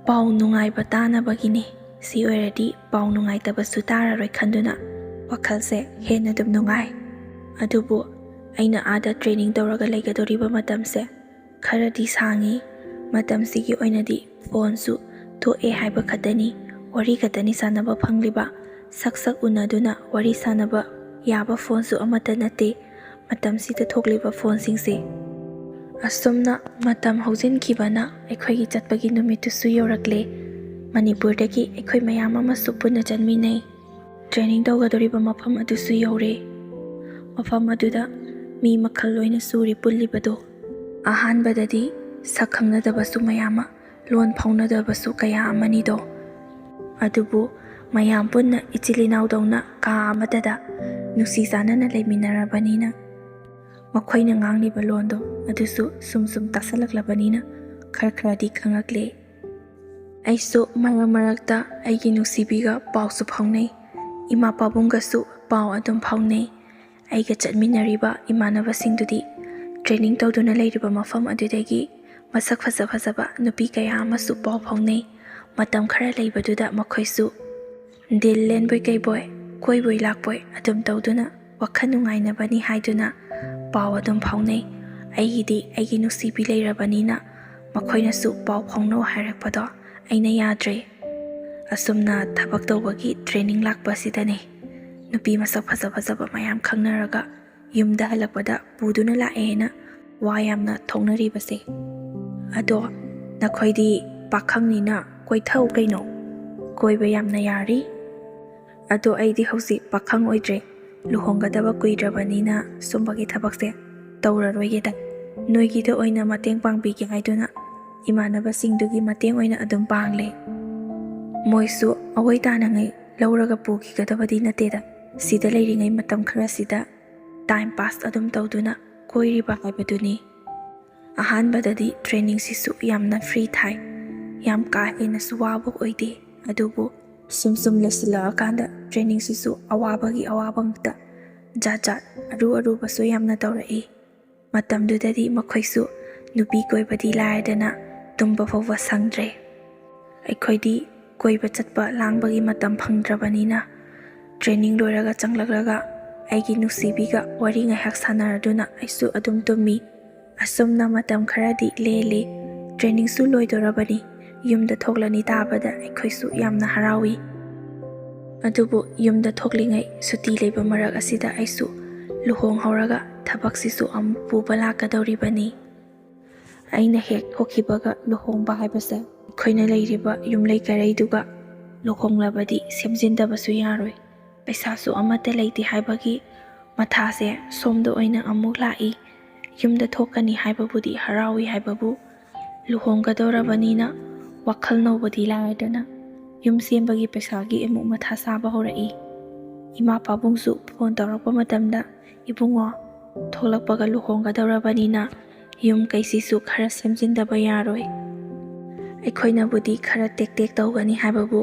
ꯄꯥꯎ ꯅꯨꯡꯉꯥꯏꯕ ꯇꯥꯅꯕꯒꯤꯅꯤ꯫ ꯁꯤ ꯑꯣꯏꯔꯗꯤ ꯄꯥꯎ ꯅꯨꯡꯉꯥꯏꯇꯕꯁꯨ ꯇꯥꯔꯔꯣꯏ ꯈꯟꯗꯨꯅ ꯋꯥꯈꯜꯁꯦ ꯍꯦꯟꯅ ꯑꯗꯨꯝ ꯅꯨꯡꯉꯥꯏ꯫ ꯑꯗꯨꯕꯨ ꯑꯩꯅ ꯑꯥꯗ ꯇ꯭ꯔꯦꯅꯤꯡ ꯇꯧꯔꯒ ꯂꯩꯒꯗꯧꯔꯤꯕ ꯃꯇꯝꯁꯦ ꯈꯔꯗꯤ ꯁꯥꯡꯉꯤ꯫ ꯃꯇꯝꯁꯤꯒꯤ ꯑꯣꯏꯅꯗꯤ ꯐꯣꯟꯁꯨ ꯊꯣꯛꯑꯦ ꯍꯥꯏꯕ ꯈꯛꯇꯅꯤ, ꯋꯥꯔꯤ ꯈꯛꯇꯅꯤ ꯁꯥꯟꯅꯕ ꯐꯪꯂꯤꯕ꯫ ꯁꯛ ꯁꯛ ꯎꯅꯗꯨꯅ ꯋꯥꯔꯤ ꯁꯥꯟꯅꯕ ꯌꯥꯕ ꯐꯣꯟꯁꯨ ꯑꯃꯠꯇ ꯅꯠꯇꯦ ꯃꯇꯝꯁꯤꯗ ꯊꯣꯛꯂꯤꯕ ꯐꯣꯟꯁꯤꯡꯁꯦ꯫ ꯑꯁꯨꯝꯅ ꯃꯇꯝ ꯍꯧꯖꯤꯟꯈꯤꯕꯅ ꯑꯩꯈꯣꯏꯒꯤ ꯆꯠꯄꯒꯤ ꯅꯨꯃꯤꯠꯇꯨꯁꯨ ꯌꯧꯔꯛꯂꯦ꯫ ꯃꯅꯤꯄꯨꯔꯗꯒꯤ ꯑꯩꯈꯣꯏ ꯃꯌꯥꯝ ꯑꯃꯁꯨ ꯄꯨꯟꯅ ꯆꯠꯃꯤꯟꯅꯩ꯫ ꯇ꯭ꯔꯦꯅꯤꯡ ꯇꯧꯒꯗꯧꯔꯤꯕ ꯃꯐꯝ ꯑꯗꯨꯁꯨ ꯌꯧꯔꯦ꯫ ꯃꯐꯝ ꯑꯗꯨꯗ ꯃꯤ ꯃꯈꯜ ꯂꯣꯏꯅ ꯁꯨꯔꯦ ꯄꯨꯜꯂꯤꯕꯗꯣ꯫ ꯑꯍꯥꯟꯕꯗꯗꯤ ꯁꯛ ꯈꯪꯅꯗꯕꯁꯨ ꯃꯌꯥꯝ ꯑꯃ, ꯂꯣꯟ ꯐꯥꯎꯅꯗꯕꯁꯨ ꯀꯌꯥ ꯑꯃꯅꯤꯗꯣ꯫ ꯑꯗꯨꯕꯨ ꯃꯌꯥꯝ ꯄꯨꯟꯅ ꯏꯆꯤꯜ ꯏꯅꯥꯎꯗꯧꯅ ꯀꯥ ꯑꯃꯠꯇꯗ ꯅꯨꯡꯁꯤ ꯆꯥꯟꯅꯅ ꯂꯩꯃꯤꯟꯅꯔꯕꯅꯤꯅ ꯃꯈꯣꯏꯅ ꯉꯥꯡꯂꯤꯕ ꯂꯣꯟꯗꯣ ꯑꯗꯨꯁꯨ ꯁꯨꯝ ꯁꯨꯝ ꯇꯥꯁꯜꯂꯛꯂꯕꯅꯤꯅ ꯈꯔ ꯈꯔꯗꯤ ꯈꯪꯉꯛꯂꯦ꯫ ꯑꯩꯁꯨ ꯃꯔꯛ ꯃꯔꯛꯇ ꯑꯩꯒꯤ ꯅꯨꯡꯁꯤꯕꯤꯒ ꯄꯥꯎꯁꯨ ꯐꯥꯎꯅꯩ꯫ ꯏꯃꯥ ꯄꯥꯕꯨꯡꯒꯁꯨ ꯄꯥꯎ ꯑꯗꯨꯝ ꯐꯥꯎꯅꯩ꯫ ꯑꯩꯒ ꯆꯠꯃꯤꯟꯅꯔꯤꯕ ꯏꯃꯥꯟꯅꯕꯁꯤꯡꯗꯨꯗꯤ ꯇ꯭ꯔꯦꯅꯤꯡ ꯇꯧꯗꯨꯅ ꯂꯩꯔꯤꯕ ꯃꯐꯝ ꯑꯗꯨꯗꯒꯤ ꯃꯁꯛ ꯐꯖ ꯐꯖꯕ ꯅꯨꯄꯤ ꯀꯌꯥ ꯑꯃꯁꯨ ꯄꯥꯎ ꯐꯥꯎꯅꯩ꯫ ꯃꯇꯝ ꯈꯔ ꯂꯩꯕꯗꯨꯗ ꯃꯈꯣꯏꯁꯨ ꯗꯤꯜ ꯂꯦꯟꯕꯣꯏ ꯀꯩꯕꯣꯏ, ꯀꯣꯏꯕꯣꯏ ꯂꯥꯛꯄꯣꯏ ꯑꯗꯨꯝ ꯇꯧꯗꯨꯅ ꯋꯥꯈꯜ ꯅꯨꯡꯉꯥꯏꯅꯕꯅꯤ ꯍꯥꯏꯗꯨꯅ ꯄꯥꯎ ꯑꯗꯨꯝ ꯐꯥꯎꯅꯩ꯫ ꯑꯩꯒꯤꯗꯤ ꯑꯩꯒꯤ ꯅꯨꯡꯁꯤꯕꯤ ꯂꯩꯔꯕꯅꯤꯅ ꯃꯈꯣꯏꯅꯁꯨ ꯄꯥꯎ ꯐꯥꯎꯅꯧ ꯍꯥꯏꯔꯛꯄꯗꯣ ꯑꯩꯅ ꯌꯥꯗ꯭ꯔꯦ꯫ ꯑꯁꯨꯝꯅ ꯊꯕꯛ ꯇꯧꯕꯒꯤ ꯇ꯭ꯔꯦꯅꯤꯡ ꯂꯥꯛꯄ ꯑꯁꯤꯗꯅꯦ ꯅꯨꯄꯤ ꯃꯁꯛ ꯐꯖ ꯐꯖꯕ ꯃꯌꯥꯝ ꯈꯪꯅꯔꯒ ꯌꯨꯝꯗ ꯍꯜꯂꯛꯄꯗ ꯄꯨꯗꯨꯅ ꯂꯥꯛꯑꯦꯅ ꯋꯥ ꯌꯥꯝꯅ ꯊꯣꯛꯅꯔꯤꯕꯁꯦ꯫ ꯑꯗꯣ ꯅꯈꯣꯏꯗꯤ ꯄꯥꯈꯪꯅꯤꯅ ꯀꯣꯏꯊꯧ ꯀꯩꯅꯣ, ꯀꯣꯏꯕ ꯌꯥꯝꯅ ꯌꯥꯔꯤ꯫ ꯑꯗꯣ ꯑꯩꯗꯤ ꯍꯧꯖꯤꯛ ꯄꯥꯈꯪ ꯑꯣꯏꯗ꯭ꯔꯦ, ꯂꯨꯍꯣꯡꯒꯗꯕ ꯀꯨꯏꯗ꯭ꯔꯕꯅꯤꯅ ꯁꯨꯝꯕꯒꯤ ꯊꯕꯛꯁꯦ ꯇꯧꯔꯔꯣꯏꯒꯦꯗ꯫ ꯅꯣꯏꯒꯤꯗ ꯑꯣꯏꯅ ꯃꯇꯦꯡ ꯄꯥꯡꯕꯤꯒꯦ ꯍꯥꯏꯗꯨꯅ ꯏꯃꯥꯟꯅꯕꯁꯤꯡꯗꯨꯒꯤ ꯃꯇꯦꯡ ꯑꯣꯏꯅ ꯑꯗꯨꯝ ꯄꯥꯡꯂꯦ꯫ ꯃꯣꯏꯁꯨ ꯑꯋꯣꯏ ꯇꯥꯅꯉꯩ ꯂꯧꯔꯒ ꯄꯨꯈꯤꯒꯗꯕꯗꯤ ꯅꯠꯇꯦꯗ꯫ ꯁꯤꯗ ꯂꯩꯔꯤꯉꯩ ꯃꯇꯝ ꯈꯔꯁꯤꯗ ꯇꯥꯏꯝ ꯄꯥꯁ ꯑꯗꯨꯝ ꯇꯧꯗꯨꯅ ꯀꯣꯏꯔꯤꯕ ꯍꯥꯏꯕꯗꯨꯅꯤ꯫ ꯑꯍꯥꯟꯕꯗꯗꯤ ꯇ꯭ꯔꯦꯅꯤꯡꯁꯤꯁꯨ ꯌꯥꯝꯅ ꯐ꯭ꯔꯤ ꯊꯥꯏ, ꯌꯥꯝ ꯀꯥ ꯍꯦꯟꯅꯁꯨ ꯋꯥꯕ ꯑꯣꯏꯗꯦ꯫ ꯑꯗꯨꯕꯨ ꯁꯨꯝ ꯁꯨꯝ ꯂꯩꯁꯤꯜꯂꯛꯑꯀꯥꯟꯗ ꯇ꯭ꯔꯦꯅꯤꯡꯁꯤꯁꯨ ꯑꯋꯥꯕꯒꯤ ꯑꯋꯥꯕ ꯉꯥꯛꯇ, ꯖꯥꯠ ꯖꯥꯠ ꯑꯔꯨ ꯑꯔꯨꯕꯁꯨ ꯌꯥꯝꯅ ꯇꯧꯔꯛꯏ꯫ ꯃꯇꯝꯗꯨꯗꯗꯤ ꯃꯈꯣꯏꯁꯨ ꯅꯨꯄꯤ ꯀꯣꯏꯕꯗꯤ ꯂꯥꯏꯔꯗꯅ ꯇꯨꯝꯕ ꯐꯥꯎꯕ ꯁꯪꯗ꯭ꯔꯦ꯫ ꯑꯩꯈꯣꯏꯗꯤ ꯀꯣꯏꯕ ꯆꯠꯄ ꯂꯥꯡꯕꯒꯤ ꯃꯇꯝ ꯐꯪꯗ꯭ꯔꯕꯅꯤꯅ ꯇ꯭ꯔꯦꯅꯤꯡ ꯂꯣꯏꯔꯒ ꯆꯪꯂꯛꯂꯒ ꯑꯩꯒꯤ ꯅꯨꯡꯁꯤꯕꯤꯒ ꯋꯥꯔꯤ ꯉꯥꯏꯍꯥꯛ ꯁꯥꯟꯅꯔꯗꯨꯅ ꯑꯩꯁꯨ ꯑꯗꯨꯝ ꯇꯨꯝꯃꯤ꯫ ꯑꯁꯨꯝꯅ ꯃꯇꯝ ꯈꯔꯗꯤ ꯂꯦꯜꯂꯤ꯫ ꯇ꯭ꯔꯦꯅꯤꯡꯁꯨ ꯂꯣꯏꯗꯣꯔꯕꯅꯤ꯫ ꯌꯨꯝꯗ ꯊꯣꯛꯂꯅꯤ ꯇꯥꯕꯗ ꯑꯩꯈꯣꯏꯁꯨ ꯌꯥꯝꯅ ꯍꯔꯥꯎꯏ꯫ ꯑꯗꯨꯕꯨ ꯌꯨꯝꯗ ꯊꯣꯛꯂꯤꯉꯩ ꯁꯨꯇꯤ ꯂꯩꯕ ꯃꯔꯛ ꯑꯁꯤꯗ ꯑꯩꯁꯨ ꯂꯨꯍꯣꯡꯍꯧꯔꯒ ꯊꯕꯛꯁꯤꯁꯨ ꯑꯃꯨꯛ ꯄꯨꯕ ꯂꯥꯛꯀꯗꯧꯔꯤꯕꯅꯤ꯫ ꯑꯩꯅ ꯍꯦꯛ ꯊꯣꯛꯈꯤꯕꯒ ꯂꯨꯍꯣꯡꯕ ꯍꯥꯏꯕꯁꯦ ꯑꯩꯈꯣꯏꯅ ꯂꯩꯔꯤꯕ ꯌꯨꯝꯂꯩ ꯀꯩꯔꯩꯗꯨꯒ ꯂꯨꯍꯣꯡꯂꯕꯗꯤ ꯁꯦꯝꯖꯤꯟꯗꯕꯁꯨ ꯌꯥꯔꯣꯏ꯫ ꯄꯩꯁꯥꯁꯨ ꯑꯃꯠꯇ ꯂꯩꯇꯦ ꯍꯥꯏꯕꯒꯤ ꯃꯊꯥꯁꯦ ꯁꯣꯝꯗ ꯑꯣꯏꯅ ꯑꯃꯨꯛ ꯂꯥꯛꯏ꯫ ꯌꯨꯝꯗ ꯊꯣꯛꯀꯅꯤ ꯍꯥꯏꯕꯕꯨꯗꯤ ꯍꯔꯥꯎꯏ ꯍꯥꯏꯕꯕꯨ ꯂꯨꯍꯣꯡꯒꯗꯧꯔꯕꯅꯤꯅ ꯋꯥꯈꯜ ꯅꯧꯕꯗꯤ ꯂꯥꯏꯔꯗꯅ ꯌꯨꯝ ꯁꯦꯝꯕꯒꯤ ꯄꯩꯁꯥꯒꯤ ꯑꯃꯨꯛ ꯃꯊꯥ ꯁꯥꯕ ꯍꯧꯔꯛꯏ꯫ ꯏꯃꯥ ꯄꯥꯕꯨꯡꯁꯨ ꯐꯣꯟ ꯇꯧꯔꯛꯄ ꯃꯇꯝꯗ, "ꯏꯕꯨꯡꯉꯣ, ꯊꯣꯛꯂꯛꯄꯒ ꯂꯨꯍꯣꯡꯒꯗꯧꯔꯕꯅꯤꯅ ꯌꯨꯝ ꯀꯩꯁꯤꯁꯨ ꯈꯔ ꯁꯦꯝꯖꯤꯟꯗꯕ ꯌꯥꯔꯣꯏ꯫ ꯑꯩꯈꯣꯏꯅꯕꯨꯗꯤ ꯈꯔ ꯇꯦꯛ ꯇꯦꯛ ꯇꯧꯒꯅꯤ ꯍꯥꯏꯕꯕꯨ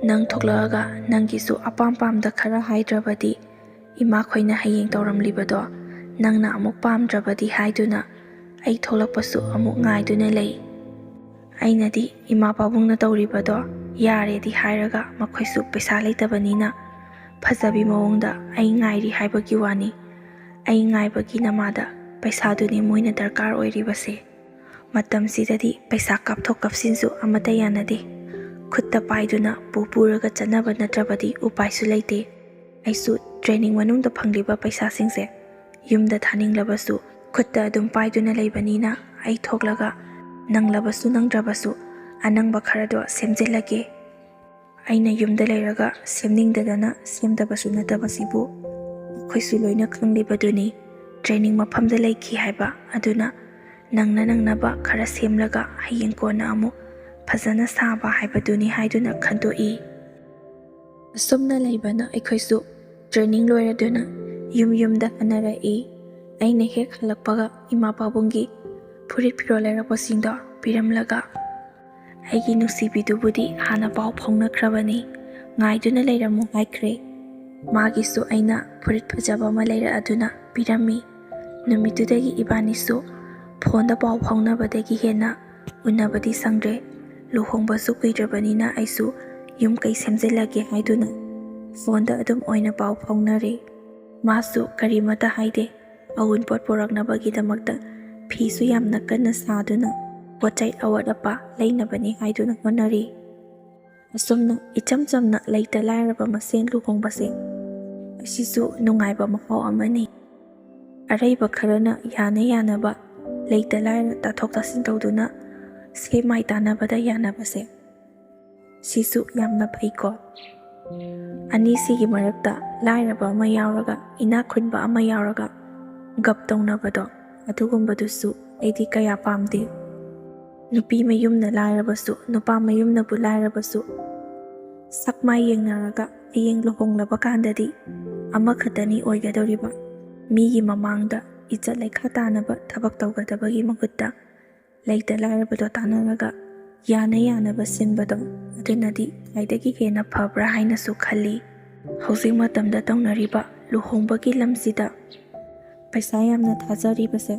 ꯅꯪ ꯊꯣꯛꯂꯛꯑꯒ ꯅꯪꯒꯤꯁꯨ ꯑꯄꯥꯝ ꯄꯥꯝꯗ ꯈꯔ ꯍꯥꯏꯗ꯭ꯔꯕꯗꯤ ꯏꯃꯥꯈꯣꯏꯅ ꯍꯌꯦꯡ ꯇꯧꯔꯝꯂꯤꯕꯗꯣ ꯅꯪꯅ ꯑꯃꯨꯛ ꯄꯥꯝꯗ꯭ꯔꯕꯗꯤ ꯍꯥꯏꯗꯨꯅ ꯑꯩ ꯊꯣꯛꯂꯛꯄꯁꯨ ꯑꯃꯨꯛ ꯉꯥꯏꯗꯨꯅ ꯂꯩ꯫ ꯑꯩꯅꯗꯤ ꯏꯃꯥ ꯄꯥꯕꯨꯡꯅ ꯇꯧꯔꯤꯕꯗꯣ ꯌꯥꯔꯦꯗꯤ ꯍꯥꯏꯔꯒ, ꯃꯈꯣꯏꯁꯨ ꯄꯩꯁꯥ ꯂꯩꯇꯕꯅꯤꯅ ꯐꯖꯕꯤ ꯃꯑꯣꯡꯗ ꯑꯩ ꯉꯥꯏꯔꯤ ꯍꯥꯏꯕꯒꯤ ꯋꯥꯅꯤ꯫ ꯑꯩ ꯉꯥꯏꯕꯒꯤ ꯅꯃꯥꯗ ꯄꯩꯁꯥꯗꯨꯅꯤ ꯃꯣꯏꯅ ꯗꯔꯀꯥꯔ ꯑꯣꯏꯔꯤꯕꯁꯦ꯫ ꯃꯇꯝꯁꯤꯗꯗꯤ ꯄꯩꯁꯥ ꯀꯥꯞꯊꯣꯛ ꯀꯥꯞꯁꯤꯟꯁꯨ ꯑꯃꯠꯇ ꯌꯥꯅꯗꯦ꯫ ꯈꯨꯠꯇ ꯄꯥꯏꯗꯨꯅ ꯄꯨ ꯄꯨꯔꯒ ꯆꯠꯅꯕ ꯅꯠꯇ꯭ꯔꯕꯗꯤ ꯎꯄꯥꯏꯁꯨ ꯂꯩꯇꯦ꯫ ꯑꯩꯁꯨ ꯇ꯭ꯔꯦꯅꯤꯡ ꯃꯅꯨꯡꯗ ꯐꯪꯂꯤꯕ ꯄꯩꯁꯥꯁꯤꯡꯁꯦ ꯌꯨꯝꯗ ꯊꯥꯅꯤꯡꯂꯕꯁꯨ ꯈꯨꯠꯇ ꯑꯗꯨꯝ ꯄꯥꯏꯗꯨꯅ ꯂꯩꯕꯅꯤꯅ, ꯑꯩ ꯊꯣꯛꯂꯒ ꯅꯪꯂꯕꯁꯨ ꯅꯪꯗ꯭ꯔꯕꯁꯨ ꯑꯅꯪꯕ ꯈꯔꯗꯣ ꯁꯦꯝꯖꯤꯜꯂꯒꯦ꯫ ꯑꯩꯅ ꯌꯨꯝꯗ ꯂꯩꯔꯒ ꯁꯦꯝꯅꯤꯡꯗꯗꯅ ꯁꯦꯝꯗꯕꯁꯨ ꯅꯠꯇꯕꯁꯤꯕꯨ ꯃꯈꯣꯏꯁꯨ ꯂꯣꯏꯅ ꯈꯪꯂꯤꯕꯗꯨꯅꯤ꯫ ꯇ꯭ꯔꯦꯅꯤꯡ ꯃꯐꯝꯗ ꯂꯩꯈꯤ ꯍꯥꯏꯕ ꯑꯗꯨꯅ ꯅꯪꯅ ꯅꯪꯅꯕ ꯈꯔ ꯁꯦꯝꯂꯒ ꯍꯌꯦꯡ ꯀꯣꯟꯅ ꯑꯃꯨꯛ ꯐꯖꯅ ꯁꯥꯕ ꯍꯥꯏꯕꯗꯨꯅꯤ ꯍꯥꯏꯗꯨꯅ ꯈꯟꯗꯣꯛꯏ꯫ ꯑꯁꯨꯝꯅ ꯂꯩꯕꯅ ꯑꯩꯈꯣꯏꯁꯨ ꯇ꯭ꯔꯦꯅꯤꯡ ꯂꯣꯏꯔꯗꯨꯅ ꯌꯨꯝ ꯌꯨꯝꯗ ꯍꯟꯅꯔꯛꯏ꯫ ꯑꯩꯅ ꯍꯦꯛ ꯍꯜꯂꯛꯄꯒ ꯏꯃꯥ ꯄꯥꯕꯨꯡꯒꯤ ꯐꯨꯔꯤꯠ ꯐꯤꯔꯣꯜ ꯂꯩꯔꯛꯄꯁꯤꯡꯗꯣ ꯄꯤꯔꯝꯂꯒ, ꯑꯩꯒꯤ ꯅꯨꯡꯁꯤꯕꯤꯗꯨꯕꯨꯗꯤ ꯍꯥꯟꯅ ꯄꯥꯎ ꯐꯥꯎꯅꯈ꯭ꯔꯕꯅꯤ, ꯉꯥꯏꯗꯨꯅ ꯂꯩꯔꯝꯃꯨ ꯍꯥꯏꯈ꯭ꯔꯦ꯫ ꯃꯥꯒꯤꯁꯨ ꯑꯩꯅ ꯐꯨꯔꯤꯠ ꯐꯖꯕ ꯑꯃ ꯂꯩꯔꯛꯑꯗꯨꯅ ꯄꯤꯔꯝꯃꯤ꯫ ꯅꯨꯃꯤꯠꯇꯨꯗꯒꯤ ꯏꯕꯥꯅꯤꯁꯨ ꯐꯣꯟꯗ ꯄꯥꯎ ꯐꯥꯎꯅꯕꯗꯒꯤ ꯍꯦꯟꯅ ꯎꯅꯕꯗꯤ ꯁꯪꯗ꯭ꯔꯦ꯫ ꯂꯨꯍꯣꯡꯕꯁꯨ ꯀꯨꯏꯗ꯭ꯔꯕꯅꯤꯅ ꯑꯩꯁꯨ ꯌꯨꯝ ꯀꯩ ꯁꯦꯝꯖꯤꯜꯂꯒꯦ ꯍꯥꯏꯗꯨꯅ ꯐꯣꯟꯗ ꯑꯗꯨꯝ ꯑꯣꯏꯅ ꯄꯥꯎ ꯐꯥꯎꯅꯔꯦ꯫ ꯃꯥꯁꯨ ꯀꯔꯤꯃꯠꯇ ꯍꯥꯏꯗꯦ꯫ ꯑꯋꯨꯟꯄꯣꯠ ꯄꯨꯔꯛꯅꯕꯒꯤꯗꯃꯛꯇ ꯐꯤꯁꯨ ꯌꯥꯝꯅ ꯀꯟꯅ ꯁꯥꯗꯨꯅ ꯄꯣꯠ ꯆꯩ ꯑꯋꯥꯠ ꯑꯄꯥ ꯂꯩꯅꯕꯅꯤ ꯍꯥꯏꯗꯨꯅ ꯍꯣꯠꯅꯔꯤ꯫ ꯑꯁꯨꯝꯅ ꯏꯆꯝ ꯆꯝꯅ ꯂꯩꯇ ꯂꯥꯏꯔꯕ ꯃꯁꯦꯟ ꯂꯨꯍꯣꯡꯕꯁꯦ ꯑꯁꯤꯁꯨ ꯅꯨꯡꯉꯥꯏꯕ ꯃꯍꯥꯎ ꯑꯃꯅꯤ꯫ ꯑꯔꯩꯕ ꯈꯔꯅ ꯌꯥꯅ ꯌꯥꯅꯕ ꯂꯩꯇ ꯂꯥꯏꯔ ꯇꯥꯊꯣꯛ ꯇꯥꯁꯤꯟ ꯇꯧꯗꯨꯅ ꯁꯦ ꯃꯥꯏ ꯇꯥꯟꯅꯕꯗ ꯌꯥꯅꯕꯁꯦ, ꯁꯤꯁꯨ ꯌꯥꯝꯅ ꯐꯩꯀꯣ꯫ ꯑꯅꯤꯁꯤꯒꯤ ꯃꯔꯛꯇ ꯂꯥꯏꯔꯕ ꯑꯃ ꯌꯥꯎꯔꯒ ꯏꯅꯥꯛ ꯈꯨꯟꯕ ꯑꯃ ꯌꯥꯎꯔꯒ ꯒꯞ ꯇꯧꯅꯕꯗꯣ, ꯑꯗꯨꯒꯨꯝꯕꯗꯨꯁꯨ ꯑꯩꯗꯤ ꯀꯌꯥ ꯄꯥꯝꯗꯦ꯫ ꯅꯨꯄꯤ ꯃꯌꯨꯝꯅ ꯂꯥꯏꯔꯕꯁꯨ, ꯅꯨꯄꯥ ꯃꯌꯨꯝꯅꯕꯨ ꯂꯥꯏꯔꯕꯁꯨ, ꯁꯛ ꯃꯥꯏ ꯌꯦꯡꯅꯔꯒ ꯍꯌꯦꯡ ꯂꯨꯍꯣꯡꯂꯕ ꯀꯥꯟꯗꯗꯤ ꯑꯃꯈꯛꯇꯅꯤ ꯑꯣꯏꯒꯗꯧꯔꯤꯕ꯫ ꯃꯤꯒꯤ ꯃꯃꯥꯡꯗ ꯏꯖꯠ ꯂꯩꯈꯥ ꯇꯥꯅꯕ ꯊꯕꯛ ꯇꯧꯒꯗꯕꯒꯤ ꯃꯍꯨꯠꯇ ꯂꯩꯇ ꯂꯥꯏꯔꯕꯗꯣ ꯇꯥꯟꯅꯔꯒ ꯌꯥꯅ ꯌꯥꯅꯕ ꯁꯤꯟꯕꯗꯣ, ꯑꯗꯨꯅꯗꯤ ꯈ꯭ꯋꯥꯏꯗꯒꯤ ꯍꯦꯟꯅ ꯐꯕ꯭ꯔꯥ ꯍꯥꯏꯅꯁꯨ ꯈꯜꯂꯤ꯫ ꯍꯧꯖꯤꯛ ꯃꯇꯝꯗ ꯇꯧꯅꯔꯤꯕ ꯂꯨꯍꯣꯡꯕꯒꯤ ꯂꯝꯁꯤꯗ ꯄꯩꯁꯥ ꯌꯥꯝꯅ ꯊꯥꯖꯔꯤꯕꯁꯦ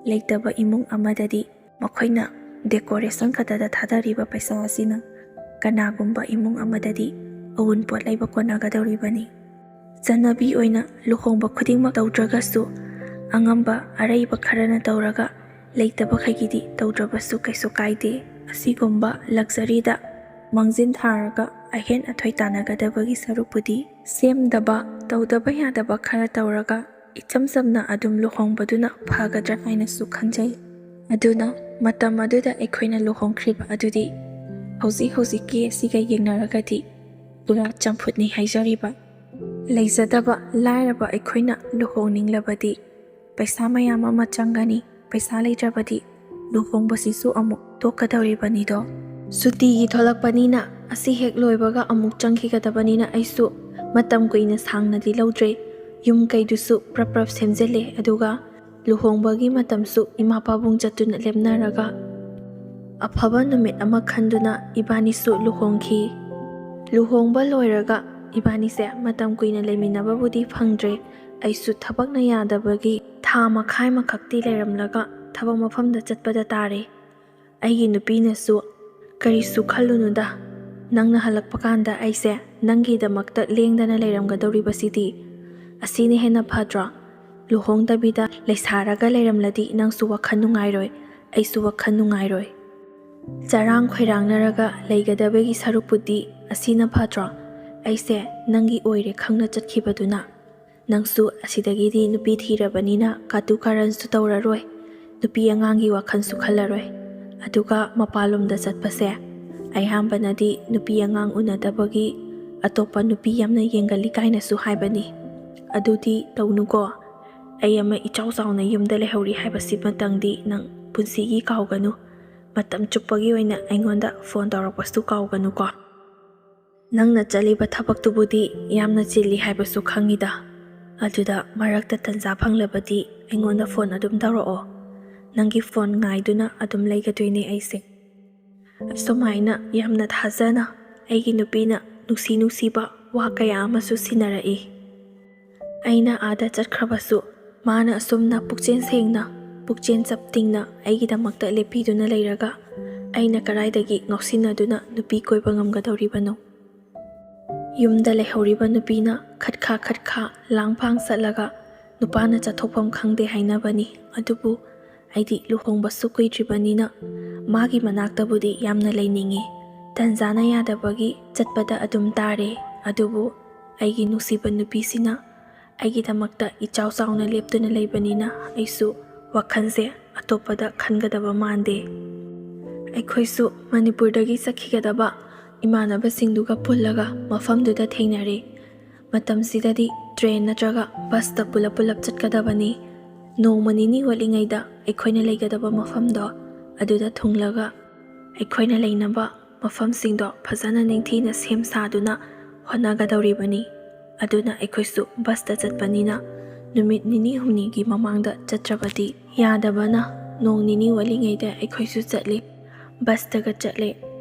ꯂꯩꯇꯕ ꯏꯃꯨꯡ ꯑꯃꯗꯗꯤ ꯃꯈꯣꯏꯅ ꯗꯦꯀꯣꯔꯦꯁꯟ ꯈꯛꯇꯗ ꯊꯥꯗꯔꯤꯕ ꯄꯩꯁꯥ ꯑꯁꯤꯅ ꯀꯅꯥꯒꯨꯝꯕ ꯏꯃꯨꯡ ꯑꯃꯗꯗꯤ ꯑꯎꯟꯄꯣꯠ ꯂꯩꯕ ꯀꯣꯟꯅꯒꯗꯧꯔꯤꯕꯅꯤ꯫ ꯆꯠꯅꯕꯤ ꯑꯣꯏꯅ ꯂꯨꯍꯣꯡꯕ ꯈꯨꯗꯤꯡꯃꯛ ꯇꯧꯗ꯭ꯔꯒꯁꯨ, ꯑꯉꯝꯕ ꯑꯔꯩꯕ ꯈꯔꯅ ꯇꯧꯔꯒ, ꯂꯩꯇꯕꯈꯩꯒꯤꯗꯤ ꯇꯧꯗ꯭ꯔꯕꯁꯨ ꯀꯩꯁꯨ ꯀꯥꯏꯗꯦ꯫ ꯑꯁꯤꯒꯨꯝꯕ ꯂꯛꯖꯔꯤꯗ ꯃꯥꯡꯖꯤꯟ ꯊꯥꯔꯒ ꯑꯍꯦꯟ ꯑꯊꯣꯏ ꯇꯥꯟꯅꯒꯗꯕꯒꯤ ꯁꯔꯨꯛꯄꯨꯗꯤ, ꯁꯦꯝꯗꯕ, ꯇꯧꯗꯕ ꯌꯥꯗꯕ ꯈꯔ ꯇꯧꯔꯒ ꯏꯆꯝ ꯆꯝꯅ ꯑꯗꯨꯝ ꯂꯨꯍꯣꯡꯕꯗꯨꯅ ꯐꯒꯗ꯭ꯔꯥ ꯍꯥꯏꯅꯁꯨ ꯈꯟꯖꯩ꯫ ꯑꯗꯨꯅ ꯃꯇꯝ ꯑꯗꯨꯗ ꯑꯩꯈꯣꯏꯅ ꯂꯨꯍꯣꯡꯈ꯭ꯔꯤꯕ ꯑꯗꯨꯗꯤ ꯍꯧꯖꯤꯛ ꯍꯧꯖꯤꯛꯀꯤ ꯑꯁꯤꯒ ꯌꯦꯡꯅꯔꯒꯗꯤ ꯄꯨꯔꯥ ꯆꯝꯐꯨꯠꯅꯤ ꯍꯥꯏꯖꯔꯤꯕ꯫ ꯂꯩꯖꯗꯕ ꯂꯥꯏꯔꯕ ꯑꯩꯈꯣꯏꯅ ꯂꯨꯍꯣꯡꯅꯤꯡꯂꯕꯗꯤ ꯄꯩꯁꯥ ꯃꯌꯥꯝ ꯑꯃ ꯆꯪꯒꯅꯤ꯫ ꯄꯩꯁꯥ ꯂꯩꯇ꯭ꯔꯕꯗꯤ ꯂꯨꯍꯣꯡꯕꯁꯤꯁꯨ ꯑꯃꯨꯛ ꯇꯣꯛꯀꯗꯧꯔꯤꯕꯅꯤꯗꯣ꯫ ꯁꯨꯇꯤꯒꯤ ꯊꯣꯛꯂꯛꯄꯅꯤꯅ ꯑꯁꯤ ꯍꯦꯛ ꯂꯣꯏꯕꯒ ꯑꯃꯨꯛ ꯆꯪꯈꯤꯒꯗꯕꯅꯤꯅ ꯑꯩꯁꯨ ꯃꯇꯝ ꯀꯨꯏꯅ ꯁꯥꯡꯅꯗꯤ ꯂꯧꯗ꯭ꯔꯦ꯫ ꯌꯨꯝ ꯀꯩꯗꯨꯁꯨ ꯄ꯭ꯔꯞ ꯄ꯭ꯔꯞ ꯁꯦꯝꯖꯤꯜꯂꯦ, ꯑꯗꯨꯒ ꯂꯨꯍꯣꯡꯕꯒꯤ ꯃꯇꯝꯁꯨ ꯏꯃꯥ ꯄꯥꯕꯨꯡ ꯆꯠꯇꯨꯅ ꯂꯦꯞꯅꯔꯒ ꯑꯐꯕ ꯅꯨꯃꯤꯠ ꯑꯃ ꯈꯟꯗꯨꯅ ꯏꯕꯥꯅꯤꯁꯨ ꯂꯨꯍꯣꯡꯈꯤ꯫ ꯂꯨꯍꯣꯡꯕ ꯂꯣꯏꯔꯒ ꯏꯕꯥꯅꯤꯁꯦ ꯃꯇꯝ ꯀꯨꯏꯅ ꯂꯩꯃꯤꯟꯅꯕꯕꯨꯗꯤ ꯐꯪꯗ꯭ꯔꯦ꯫ ꯑꯩꯁꯨ ꯊꯕꯛꯅ ꯌꯥꯗꯕꯒꯤ ꯊꯥ ꯃꯈꯥꯏ ꯑꯃꯈꯛꯇꯤ ꯂꯩꯔꯝꯂꯒ ꯊꯕꯛ ꯃꯐꯝꯗ ꯆꯠꯄꯗ ꯇꯥꯔꯦ꯫ ꯑꯩꯒꯤ ꯅꯨꯄꯤꯅꯁꯨ, "ꯀꯔꯤꯁꯨ ꯈꯜꯂꯨꯅꯨꯗ, ꯅꯪꯅ ꯍꯜꯂꯛꯄ ꯀꯥꯟꯗ ꯑꯩꯁꯦ ꯅꯪꯒꯤꯗꯃꯛꯇ ꯂꯦꯡꯗꯅ ꯂꯩꯔꯝꯒꯗꯧꯔꯤꯕꯁꯤꯗꯤ꯫ ꯑꯁꯤꯅ ꯍꯦꯟꯅ ꯐꯗ꯭ꯔꯣ? ꯂꯨꯍꯣꯡꯗꯕꯤꯗ ꯂꯩꯁꯥꯔꯒ ꯂꯩꯔꯝꯂꯗꯤ ꯅꯪꯁꯨ ꯋꯥꯈꯜ ꯅꯨꯡꯉꯥꯏꯔꯣꯏ, ꯑꯩꯁꯨ ꯋꯥꯈꯜ ꯅꯨꯡꯉꯥꯏꯔꯣꯏ꯫ ꯆꯔꯥꯡ ꯈꯣꯏꯔꯥꯡꯅꯔꯒ ꯂꯩꯒꯗꯕꯒꯤ ꯁꯔꯨꯛꯄꯨꯗꯤ ꯑꯁꯤꯅ ꯐꯗ꯭ꯔꯣ? ꯑꯩꯁꯦ ꯅꯪꯒꯤ ꯑꯣꯏꯔꯦ ꯈꯪꯅ ꯆꯠꯈꯤꯕꯗꯨꯅ꯫ ꯅꯪꯁꯨ ꯑꯁꯤꯗꯒꯤꯗꯤ ꯅꯨꯄꯤ ꯊꯤꯔꯕꯅꯤꯅ ꯀꯥꯇꯨ ꯀꯥꯔꯟꯁꯨ ꯇꯧꯔꯔꯣꯏ, ꯅꯨꯄꯤ ꯑꯉꯥꯡꯒꯤ ꯋꯥꯈꯜꯁꯨ ꯈꯜꯂꯔꯣꯏ꯫ ꯑꯗꯨꯒ ꯃꯄꯥꯟꯂꯣꯝꯗ ꯆꯠꯄꯁꯦ ꯑꯌꯥꯝꯕꯅꯗꯤ ꯅꯨꯄꯤ ꯑꯉꯥꯡ ꯎꯅꯗꯕꯒꯤ ꯑꯇꯣꯞꯄ ꯅꯨꯄꯤ ꯌꯥꯝꯅ ꯌꯦꯡꯒꯜꯂꯤ ꯀꯥꯏꯅꯁꯨ ꯍꯥꯏꯕꯅꯤ꯫ ꯑꯗꯨꯗꯤ ꯇꯧꯅꯨꯀꯣ꯫ ꯑꯩ ꯑꯃ ꯏꯆꯥꯎ ꯆꯥꯎꯅ ꯌꯨꯝꯗ ꯂꯩꯍꯧꯔꯤ ꯍꯥꯏꯕꯁꯤꯃꯇꯪꯗꯤ ꯅꯪ ꯄꯨꯟꯁꯤꯒꯤ ꯀꯥꯎꯒꯅꯨ꯫ ꯃꯇꯝ ꯆꯨꯞꯄꯒꯤ ꯑꯣꯏꯅ ꯑꯩꯉꯣꯟꯗ ꯐꯣꯟ ꯇꯧꯔꯛꯄꯁꯨ ꯀꯥꯎꯒꯅꯨꯀꯣ꯫ ꯅꯪꯅ ꯆꯠꯂꯤꯕ ꯊꯕꯛꯇꯨꯕꯨꯗꯤ ꯌꯥꯝꯅ ꯆꯤꯜꯂꯤ ꯍꯥꯏꯕꯁꯨ ꯈꯪꯉꯤꯗ꯫ ꯑꯗꯨꯗ ꯃꯔꯛꯇ ꯇꯟꯖꯥ ꯐꯪꯂꯕꯗꯤ ꯑꯩꯉꯣꯟꯗ ꯐꯣꯟ ꯑꯗꯨꯝ ꯇꯧꯔꯛꯑꯣ꯫ ꯅꯪꯒꯤ ꯐꯣꯟ ꯉꯥꯏꯗꯨꯅ ꯑꯗꯨꯝ ꯂꯩꯒꯗꯣꯏꯅꯦ ꯑꯩꯁꯦ꯫ ꯑꯁꯨꯃꯥꯏꯅ ꯌꯥꯝꯅ ꯊꯥꯖꯅ ꯑꯩꯒꯤ ꯅꯨꯄꯤꯅ ꯅꯨꯡꯁꯤ ꯅꯨꯡꯁꯤꯕ ꯋꯥ ꯀꯌꯥ ꯑꯃꯁꯨ ꯁꯤꯟꯅꯔꯛꯏ꯫ ꯑꯩꯅ ꯑꯥꯗ ꯆꯠꯈ꯭ꯔꯕꯁꯨ ꯃꯥꯅ ꯑꯁꯨꯝꯅ ꯄꯨꯛꯆꯦꯜ ꯁꯦꯡꯅ ꯄꯨꯛꯆꯦꯜ ꯆꯞ ꯇꯤꯡꯅ ꯑꯩꯒꯤꯗꯃꯛꯇ ꯂꯦꯞꯄꯤꯗꯨꯅ ꯂꯩꯔꯒ ꯑꯩꯅ ꯀꯗꯥꯏꯗꯒꯤ ꯉꯥꯎꯁꯤꯟꯅꯗꯨꯅ ꯅꯨꯄꯤ ꯀꯣꯏꯕ ꯉꯝꯒꯗꯧꯔꯤꯕꯅꯣ? ꯌꯨꯝꯗ ꯂꯩꯍꯧꯔꯤꯕ ꯅꯨꯄꯤꯅ ꯈꯠꯈꯥ ꯈꯠꯈꯥ ꯂꯥꯡꯐꯥꯡ ꯆꯠꯂꯒ ꯅꯨꯄꯥꯅ ꯆꯠꯊꯣꯛꯐꯝ ꯈꯪꯗꯦ ꯍꯥꯏꯅꯕꯅꯤ꯫ ꯑꯗꯨꯕꯨ ꯑꯩꯗꯤ ꯂꯨꯍꯣꯡꯕꯁꯨ ꯀꯨꯏꯗ꯭ꯔꯤꯕꯅꯤꯅ ꯃꯥꯒꯤ ꯃꯅꯥꯛꯇꯕꯨꯗꯤ ꯌꯥꯝꯅ ꯂꯩꯅꯤꯡꯉꯤ꯫ ꯇꯟꯖꯥꯅ ꯌꯥꯗꯕꯒꯤ ꯆꯠꯄꯗ ꯑꯗꯨꯝ ꯇꯥꯔꯦ꯫ ꯑꯗꯨꯕꯨ ꯑꯩꯒꯤ ꯅꯨꯡꯁꯤꯕ ꯅꯨꯄꯤꯁꯤꯅ ꯑꯩꯒꯤꯗꯃꯛꯇ ꯏꯆꯥꯎ ꯆꯥꯎꯅ ꯂꯦꯞꯇꯨꯅ ꯂꯩꯕꯅꯤꯅ ꯑꯩꯁꯨ ꯋꯥꯈꯜꯁꯦ ꯑꯇꯣꯞꯄꯗ ꯈꯟꯒꯗꯕ ꯃꯥꯟꯗꯦ꯫ ꯑꯩꯈꯣꯏꯁꯨ ꯃꯅꯤꯄꯨꯔꯗꯒꯤ ꯆꯠꯈꯤꯒꯗꯕ ꯏꯃꯥꯟꯅꯕꯁꯤꯡꯗꯨꯒ ꯄꯨꯜꯂꯒ ꯃꯐꯝꯗꯨꯗ ꯊꯦꯡꯅꯔꯦ꯫ ꯃꯇꯝꯁꯤꯗꯗꯤ ꯇ꯭ꯔꯦꯟ ꯅꯠꯇ꯭ꯔꯒ ꯕꯁꯇ ꯄꯨꯂꯞ ꯄꯨꯂꯞ ꯆꯠꯀꯗꯕꯅꯤ꯫ ꯅꯣꯡꯃ ꯅꯤꯅꯤ ꯋꯥꯠꯂꯤꯉꯩꯗ ꯑꯩꯈꯣꯏꯅ ꯂꯩꯒꯗꯕ ꯃꯐꯝꯗꯣ ꯑꯗꯨꯗ ꯊꯨꯡꯂꯒ ꯑꯩꯈꯣꯏꯅ ꯂꯩꯅꯕ ꯃꯐꯝꯁꯤꯡꯗꯣ ꯐꯖꯅ ꯅꯤꯡꯊꯤꯅ ꯁꯦꯝ ꯁꯥꯗꯨꯅ ꯍꯣꯠꯅꯒꯗꯧꯔꯤꯕꯅꯤ꯫ ꯑꯗꯨꯅ ꯑꯩꯈꯣꯏꯁꯨ ꯕꯁꯇ ꯆꯠꯄꯅꯤꯅ ꯅꯨꯃꯤꯠ ꯅꯤꯅꯤ ꯍꯨꯝꯅꯤꯒꯤ ꯃꯃꯥꯡꯗ ꯆꯠꯇ꯭ꯔꯕꯗꯤ ꯌꯥꯗꯕꯅ ꯅꯣꯡ ꯅꯤꯅꯤ ꯋꯥꯠꯂꯤꯉꯩꯗ ꯑꯩꯈꯣꯏꯁꯨ ꯆꯠꯂꯤ꯫ ꯕꯁꯇꯒ ꯆꯠꯂꯦ꯫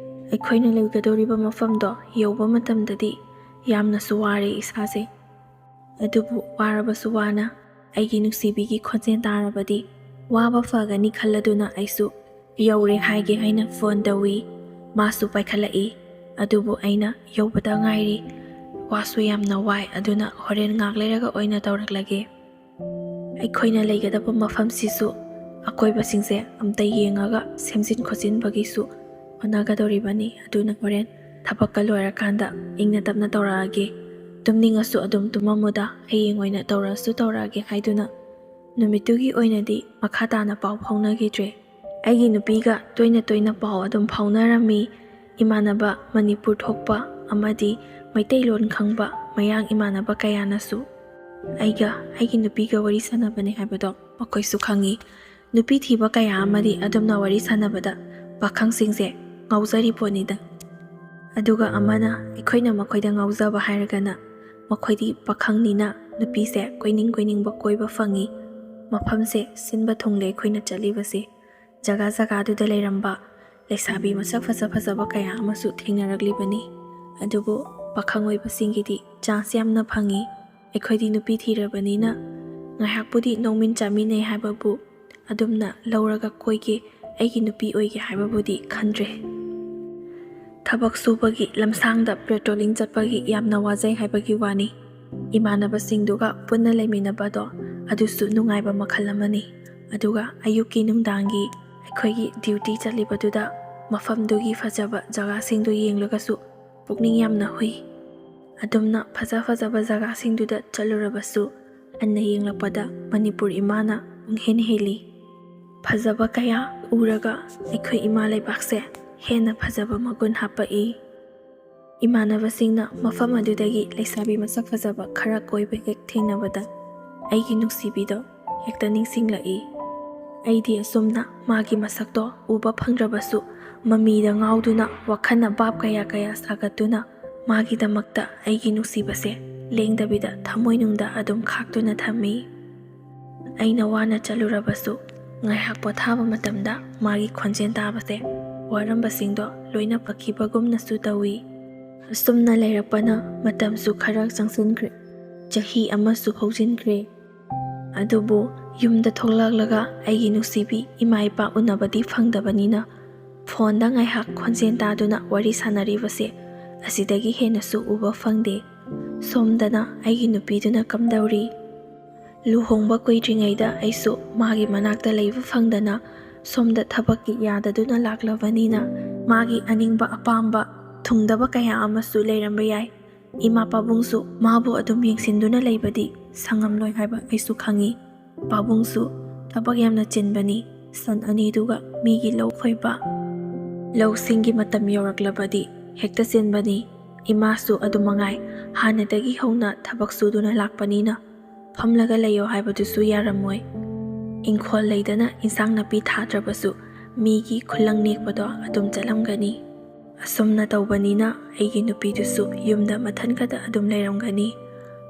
ꯑꯩꯈꯣꯏꯅ ꯂꯩꯒꯗꯧꯔꯤꯕ ꯃꯐꯝꯗꯣ ꯌꯧꯕ ꯃꯇꯝꯗꯗꯤ ꯌꯥꯝꯅꯁꯨ ꯋꯥꯔꯦ ꯏꯁꯥꯁꯦ꯫ ꯑꯗꯨꯕꯨ ꯋꯥꯔꯕꯁꯨ ꯋꯥꯅ ꯑꯩꯒꯤ ꯅꯨꯡꯁꯤꯕꯤꯒꯤ ꯈꯣꯟꯖꯦꯜ ꯇꯥꯔꯕꯗꯤ ꯋꯥꯕ ꯐꯒꯅꯤ ꯈꯜꯂꯗꯨꯅ ꯑꯩꯁꯨ "ꯌꯧꯔꯦ" ꯍꯥꯏꯒꯦ ꯍꯥꯏꯅ ꯐꯣꯟ ꯇꯧꯏ꯫ ꯃꯥꯁꯨ ꯄꯥꯏꯈꯠꯂꯛꯏ꯫ ꯑꯗꯨꯕꯨ ꯑꯩꯅ "ꯌꯧꯕꯗ ꯉꯥꯏꯔꯤ, ꯋꯥꯁꯨ ꯌꯥꯝꯅ ꯋꯥꯏ, ꯑꯗꯨꯅ ꯍꯣꯔꯦꯟ ꯉꯥꯛ ꯂꯩꯔꯒ ꯑꯣꯏꯅ ꯇꯧꯔꯛꯂꯒꯦ"꯫ ꯑꯩꯈꯣꯏꯅ ꯂꯩꯒꯗꯕ ꯃꯐꯝꯁꯤꯁꯨ ꯑꯀꯣꯏꯕꯁꯤꯡꯁꯦ ꯑꯝꯇ ꯌꯦꯡꯉꯒ ꯁꯦꯝꯖꯤꯟ ꯈꯣꯠꯆꯤꯟꯕꯒꯤꯁꯨ ꯍꯣꯠꯅꯒꯗꯧꯔꯤꯕꯅꯤ꯫ ꯑꯗꯨꯅ ꯍꯣꯔꯦꯟ ꯊꯕꯛꯀ ꯂꯣꯏꯔꯀꯥꯟꯗ ꯏꯪꯅ ꯇꯞꯅ ꯇꯧꯔꯛꯑꯒꯦ꯫ ꯇꯨꯝꯅꯤꯡꯉꯁꯨ ꯑꯗꯨꯝ ꯇꯨꯝꯃꯝꯃꯨꯗ, ꯍꯌꯦꯡ ꯑꯣꯏꯅ ꯇꯧꯔꯛꯑꯁꯨ ꯇꯧꯔꯛꯑꯒꯦ ꯍꯥꯏꯗꯨꯅ ꯅꯨꯃꯤꯠꯇꯨꯒꯤ ꯑꯣꯏꯅꯗꯤ ꯃꯈꯥ ꯇꯥꯅ ꯄꯥꯎ ꯐꯥꯎꯅꯈꯤꯗ꯭ꯔꯦ꯫ ꯑꯩꯒꯤ ꯅꯨꯄꯤꯒ ꯇꯣꯏꯅ ꯇꯣꯏꯅ ꯄꯥꯎ ꯑꯗꯨꯝ ꯐꯥꯎꯅꯔꯝꯃꯤ꯫ ꯏꯃꯥꯟꯅꯕ ꯃꯅꯤꯄꯨꯔ ꯊꯣꯛꯄ ꯑꯃꯗꯤ ꯃꯩꯇꯩꯂꯣꯟ ꯈꯪꯕ ꯃꯌꯥꯡ ꯏꯃꯥꯟꯅꯕ ꯀꯌꯥꯅꯁꯨ ꯑꯩꯒ ꯑꯩꯒꯤ ꯅꯨꯄꯤꯒ ꯋꯥꯔꯤ ꯁꯥꯟꯅꯕꯅꯦ ꯍꯥꯏꯕꯗꯣ ꯃꯈꯣꯏꯁꯨ ꯈꯪꯉꯤ꯫ ꯅꯨꯄꯤ ꯊꯤꯕ ꯀꯌꯥ ꯑꯃꯗꯤ ꯑꯗꯨꯝꯅ ꯋꯥꯔꯤ ꯁꯥꯟꯅꯕꯗ ꯄꯥꯈꯪꯁꯤꯡꯁꯦ ꯉꯥꯎꯖꯔꯤ ꯄꯣꯠꯅꯤꯗ꯫ ꯑꯗꯨꯒ ꯑꯃꯅ ꯑꯩꯈꯣꯏꯅ ꯃꯈꯣꯏꯗ ꯉꯥꯎꯖꯕ ꯍꯥꯏꯔꯒꯅ ꯃꯈꯣꯏꯗꯤ ꯄꯥꯈꯪꯅꯤꯅ ꯅꯨꯄꯤꯁꯦ ꯀꯣꯏꯅꯤꯡ ꯀꯣꯏꯅꯤꯡꯕ ꯀꯣꯏꯕ ꯐꯪꯉꯤ꯫ ꯃꯐꯝꯁꯦ ꯁꯤꯟꯕ ꯊꯨꯡꯂꯦ ꯑꯩꯈꯣꯏꯅ ꯆꯠꯂꯤꯕꯁꯦ꯫ ꯖꯒꯥ ꯖꯒꯥꯗꯨꯗ ꯂꯩꯔꯝꯕ ꯂꯩꯁꯥꯕꯤ ꯃꯁꯛ ꯐꯖ ꯐꯖꯕ ꯀꯌꯥ ꯑꯃꯁꯨ ꯊꯦꯡꯅꯔꯛꯂꯤꯕꯅꯤ꯫ ꯑꯗꯨꯕꯨ ꯄꯥꯈꯪ ꯑꯣꯏꯕꯁꯤꯡꯒꯤꯗꯤ ꯆꯥꯟꯁ ꯌꯥꯝꯅ ꯐꯪꯉꯤ꯫ ꯑꯩꯈꯣꯏꯗꯤ ꯅꯨꯄꯤ ꯊꯤꯔꯕꯅꯤꯅ ꯉꯥꯏꯍꯥꯛꯄꯨꯗꯤ ꯅꯣꯡꯃꯤꯟ ꯆꯥꯃꯤꯟꯅꯩ ꯍꯥꯏꯕꯕꯨ ꯑꯗꯨꯝꯅ ꯂꯧꯔꯒ ꯀꯣꯏꯒꯦ, ꯑꯩꯒꯤ ꯅꯨꯄꯤ ꯑꯣꯏꯒꯦ ꯍꯥꯏꯕꯕꯨꯗꯤ ꯈꯟꯗ꯭ꯔꯦ꯫ ꯊꯕꯛ ꯁꯨꯕꯒꯤ ꯂꯝꯁꯥꯡꯗ ꯄꯦꯇ꯭ꯔꯣꯂꯤꯡ ꯆꯠꯄꯒꯤ ꯌꯥꯝꯅ ꯋꯥꯖꯩ ꯍꯥꯏꯕꯒꯤ ꯋꯥꯅꯤ꯫ ꯏꯃꯥꯟꯅꯕꯁꯤꯡꯗꯨꯒ ꯄꯨꯟꯅ ꯂꯩꯃꯤꯟꯅꯕꯗꯣ ꯑꯗꯨꯁꯨ ꯅꯨꯡꯉꯥꯏꯕ ꯃꯈꯜ ꯑꯃꯅꯤ꯫ ꯑꯗꯨꯒ ꯑꯌꯨꯛꯀꯤ ꯅꯨꯡꯗꯥꯡꯒꯤ ꯑꯩꯈꯣꯏꯒꯤ ꯗ꯭ꯌꯨꯇꯤ ꯆꯠꯂꯤꯕꯗꯨꯗ ꯃꯐꯝꯗꯨꯒꯤ ꯐꯖꯕ ꯖꯒꯥꯁꯤꯡꯗꯨ ꯌꯦꯡꯂꯒꯁꯨ ꯄꯨꯛꯅꯤꯡ ꯌꯥꯝꯅ ꯍꯨꯏ꯫ ꯑꯗꯨꯝꯅ ꯐꯖ ꯐꯖꯕ ꯖꯒꯥꯁꯤꯡꯗꯨꯗ ꯆꯠꯂꯨꯔꯕꯁꯨ ꯍꯟꯅ ꯌꯦꯡꯂꯛꯄꯗ ꯃꯅꯤꯄꯨꯔ ꯏꯃꯥꯅ ꯄꯨꯡꯍꯦꯟ ꯍꯦꯜꯂꯤ꯫ ꯐꯖꯕ ꯀꯌꯥ ꯎꯔꯒ ꯑꯩꯈꯣꯏ ꯏꯃꯥ ꯂꯩꯕꯥꯛꯁꯦ ꯍꯦꯟꯅ ꯐꯖꯕ ꯃꯒꯨꯟ ꯍꯥꯞꯄꯛꯏ꯫ ꯏꯃꯥꯟꯅꯕꯁꯤꯡꯅ ꯃꯐꯝ ꯑꯗꯨꯗꯒꯤ ꯂꯩꯁꯥꯕꯤ ꯃꯁꯛ ꯐꯖꯕ ꯈꯔ ꯀꯣꯏꯕ ꯍꯦꯛ ꯊꯦꯡꯅꯕꯗ ꯑꯩꯒꯤ ꯅꯨꯡꯁꯤꯕꯤꯗꯣ ꯍꯦꯛꯇ ꯅꯤꯡꯁꯤꯡꯂꯛꯏ꯫ ꯑꯩꯗꯤ ꯑꯁꯨꯝꯅ ꯃꯥꯒꯤ ꯃꯁꯛꯇꯣ ꯎꯕ ꯐꯪꯗ꯭ꯔꯕꯁꯨ ꯃꯃꯤꯗ ꯉꯥꯎꯗꯨꯅ ꯋꯥꯈꯜꯅ ꯚꯥꯞ ꯀꯌꯥ ꯀꯌꯥ ꯁꯥꯒꯠꯇꯨꯅ ꯃꯥꯒꯤꯗꯃꯛꯇ ꯑꯩꯒꯤ ꯅꯨꯡꯁꯤꯕꯁꯦ ꯂꯦꯡꯗꯕꯤꯗ ꯊꯃꯣꯏꯅꯨꯡꯗ ꯑꯗꯨꯝ ꯈꯥꯛꯇꯨꯅ ꯊꯝꯃꯤ꯫ ꯑꯩꯅ ꯋꯥꯅ ꯆꯠꯂꯨꯔꯕꯁꯨ ꯉꯥꯏꯍꯥꯛ ꯄꯣꯊꯥꯕ ꯃꯇꯝꯗ ꯃꯥꯒꯤ ꯈꯣꯟꯖꯦꯜ ꯇꯥꯕꯁꯦ ꯋꯥꯔꯝꯕꯁꯤꯡꯗꯣ ꯂꯣꯏꯅ ꯐꯈꯤꯕꯒꯨꯝꯅꯁꯨ ꯇꯧꯏ꯫ ꯑꯁꯨꯝꯅ ꯂꯩꯔꯛꯄꯅ ꯃꯇꯝꯁꯨ ꯈꯔ ꯆꯪꯁꯤꯟꯈ꯭ꯔꯦ, ꯆꯍꯤ ꯑꯃꯁꯨ ꯍꯧꯖꯤꯟꯈ꯭ꯔꯦ꯫ ꯑꯗꯨꯕꯨ ꯌꯨꯝꯗ ꯊꯣꯛꯂꯛꯂꯒ ꯑꯩꯒꯤ ꯅꯨꯡꯁꯤꯕꯤ ꯏꯃꯥ ꯏꯄꯥ ꯎꯅꯕꯗꯤ ꯐꯪꯗꯕꯅꯤꯅ ꯐꯣꯟꯗ ꯉꯥꯏꯍꯥꯛ ꯈꯣꯟꯖꯦꯜ ꯇꯥꯗꯨꯅ ꯋꯥꯔꯤ ꯁꯥꯟꯅꯔꯤꯕꯁꯦ ꯑꯁꯤꯗꯒꯤ ꯍꯦꯟꯅꯁꯨ ꯎꯕ ꯐꯪꯗꯦ꯫ ꯁꯣꯝꯗꯅ ꯑꯩꯒꯤ ꯅꯨꯄꯤꯗꯨꯅ ꯀꯝꯗꯧꯔꯤ? ꯂꯨꯍꯣꯡꯕ ꯀꯨꯏꯗ꯭ꯔꯤꯉꯩꯗ ꯑꯩꯁꯨ ꯃꯥꯒꯤ ꯃꯅꯥꯛꯇ ꯂꯩꯕ ꯐꯪꯗꯅ ꯁꯣꯝꯗ ꯊꯕꯛꯀꯤ ꯌꯥꯗꯗꯨꯅ ꯂꯥꯛꯂꯕꯅꯤꯅ ꯃꯥꯒꯤ ꯑꯅꯤꯡꯕ ꯑꯄꯥꯝꯕ ꯊꯨꯡꯗꯕ ꯀꯌꯥ ꯑꯃꯁꯨ ꯂꯩꯔꯝꯕ ꯌꯥꯏ꯫ ꯏꯃꯥ ꯄꯥꯕꯨꯡꯁꯨ ꯃꯥꯕꯨ ꯑꯗꯨꯝ ꯌꯦꯡꯁꯤꯟꯗꯨꯅ ꯂꯩꯕꯗꯤ ꯁꯪꯉꯝꯂꯣꯏ ꯍꯥꯏꯕ ꯑꯩꯁꯨ ꯈꯪꯏ꯫ ꯄꯥꯕꯨꯡꯁꯨ ꯊꯕꯛ ꯌꯥꯝꯅ ꯆꯤꯟꯕꯅꯤ꯫ ꯁꯟ ꯑꯅꯤꯗꯨꯒ ꯃꯤꯒꯤ ꯂꯧ ꯈꯣꯏꯕ, ꯂꯧꯁꯤꯡꯒꯤ ꯃꯇꯝ ꯌꯧꯔꯛꯂꯕꯗꯤ ꯍꯦꯛꯇ ꯆꯤꯟꯕꯅꯤ꯫ ꯏꯃꯥꯁꯨ ꯑꯗꯨ ꯃꯉꯥꯏ, ꯍꯥꯟꯅꯗꯒꯤ ꯍꯧꯅ ꯊꯕꯛ ꯁꯨꯗꯨꯅ ꯂꯥꯛꯄꯅꯤꯅ ꯐꯝꯂꯒ ꯂꯩꯌꯣ ꯍꯥꯏꯕꯗꯨꯁꯨ ꯌꯥꯔꯝꯃꯣꯏ꯫ ꯏꯪꯈꯣꯜ ꯂꯩꯗꯅ ꯏꯟꯁꯥꯡ ꯅꯥꯄꯤ ꯊꯥꯗ꯭ꯔꯕꯁꯨ ꯃꯤꯒꯤ ꯈꯨꯂꯪ ꯅꯦꯛꯄꯗꯣ ꯑꯗꯨꯝ ꯆꯠꯂꯝꯒꯅꯤ꯫ ꯑꯁꯨꯝꯅ ꯇꯧꯕꯅꯤꯅ ꯑꯩꯒꯤ ꯅꯨꯄꯤꯗꯨꯁꯨ ꯌꯨꯝꯗ ꯃꯊꯟ ꯈꯛꯇ ꯑꯗꯨꯝ ꯂꯩꯔꯝꯒꯅꯤ꯫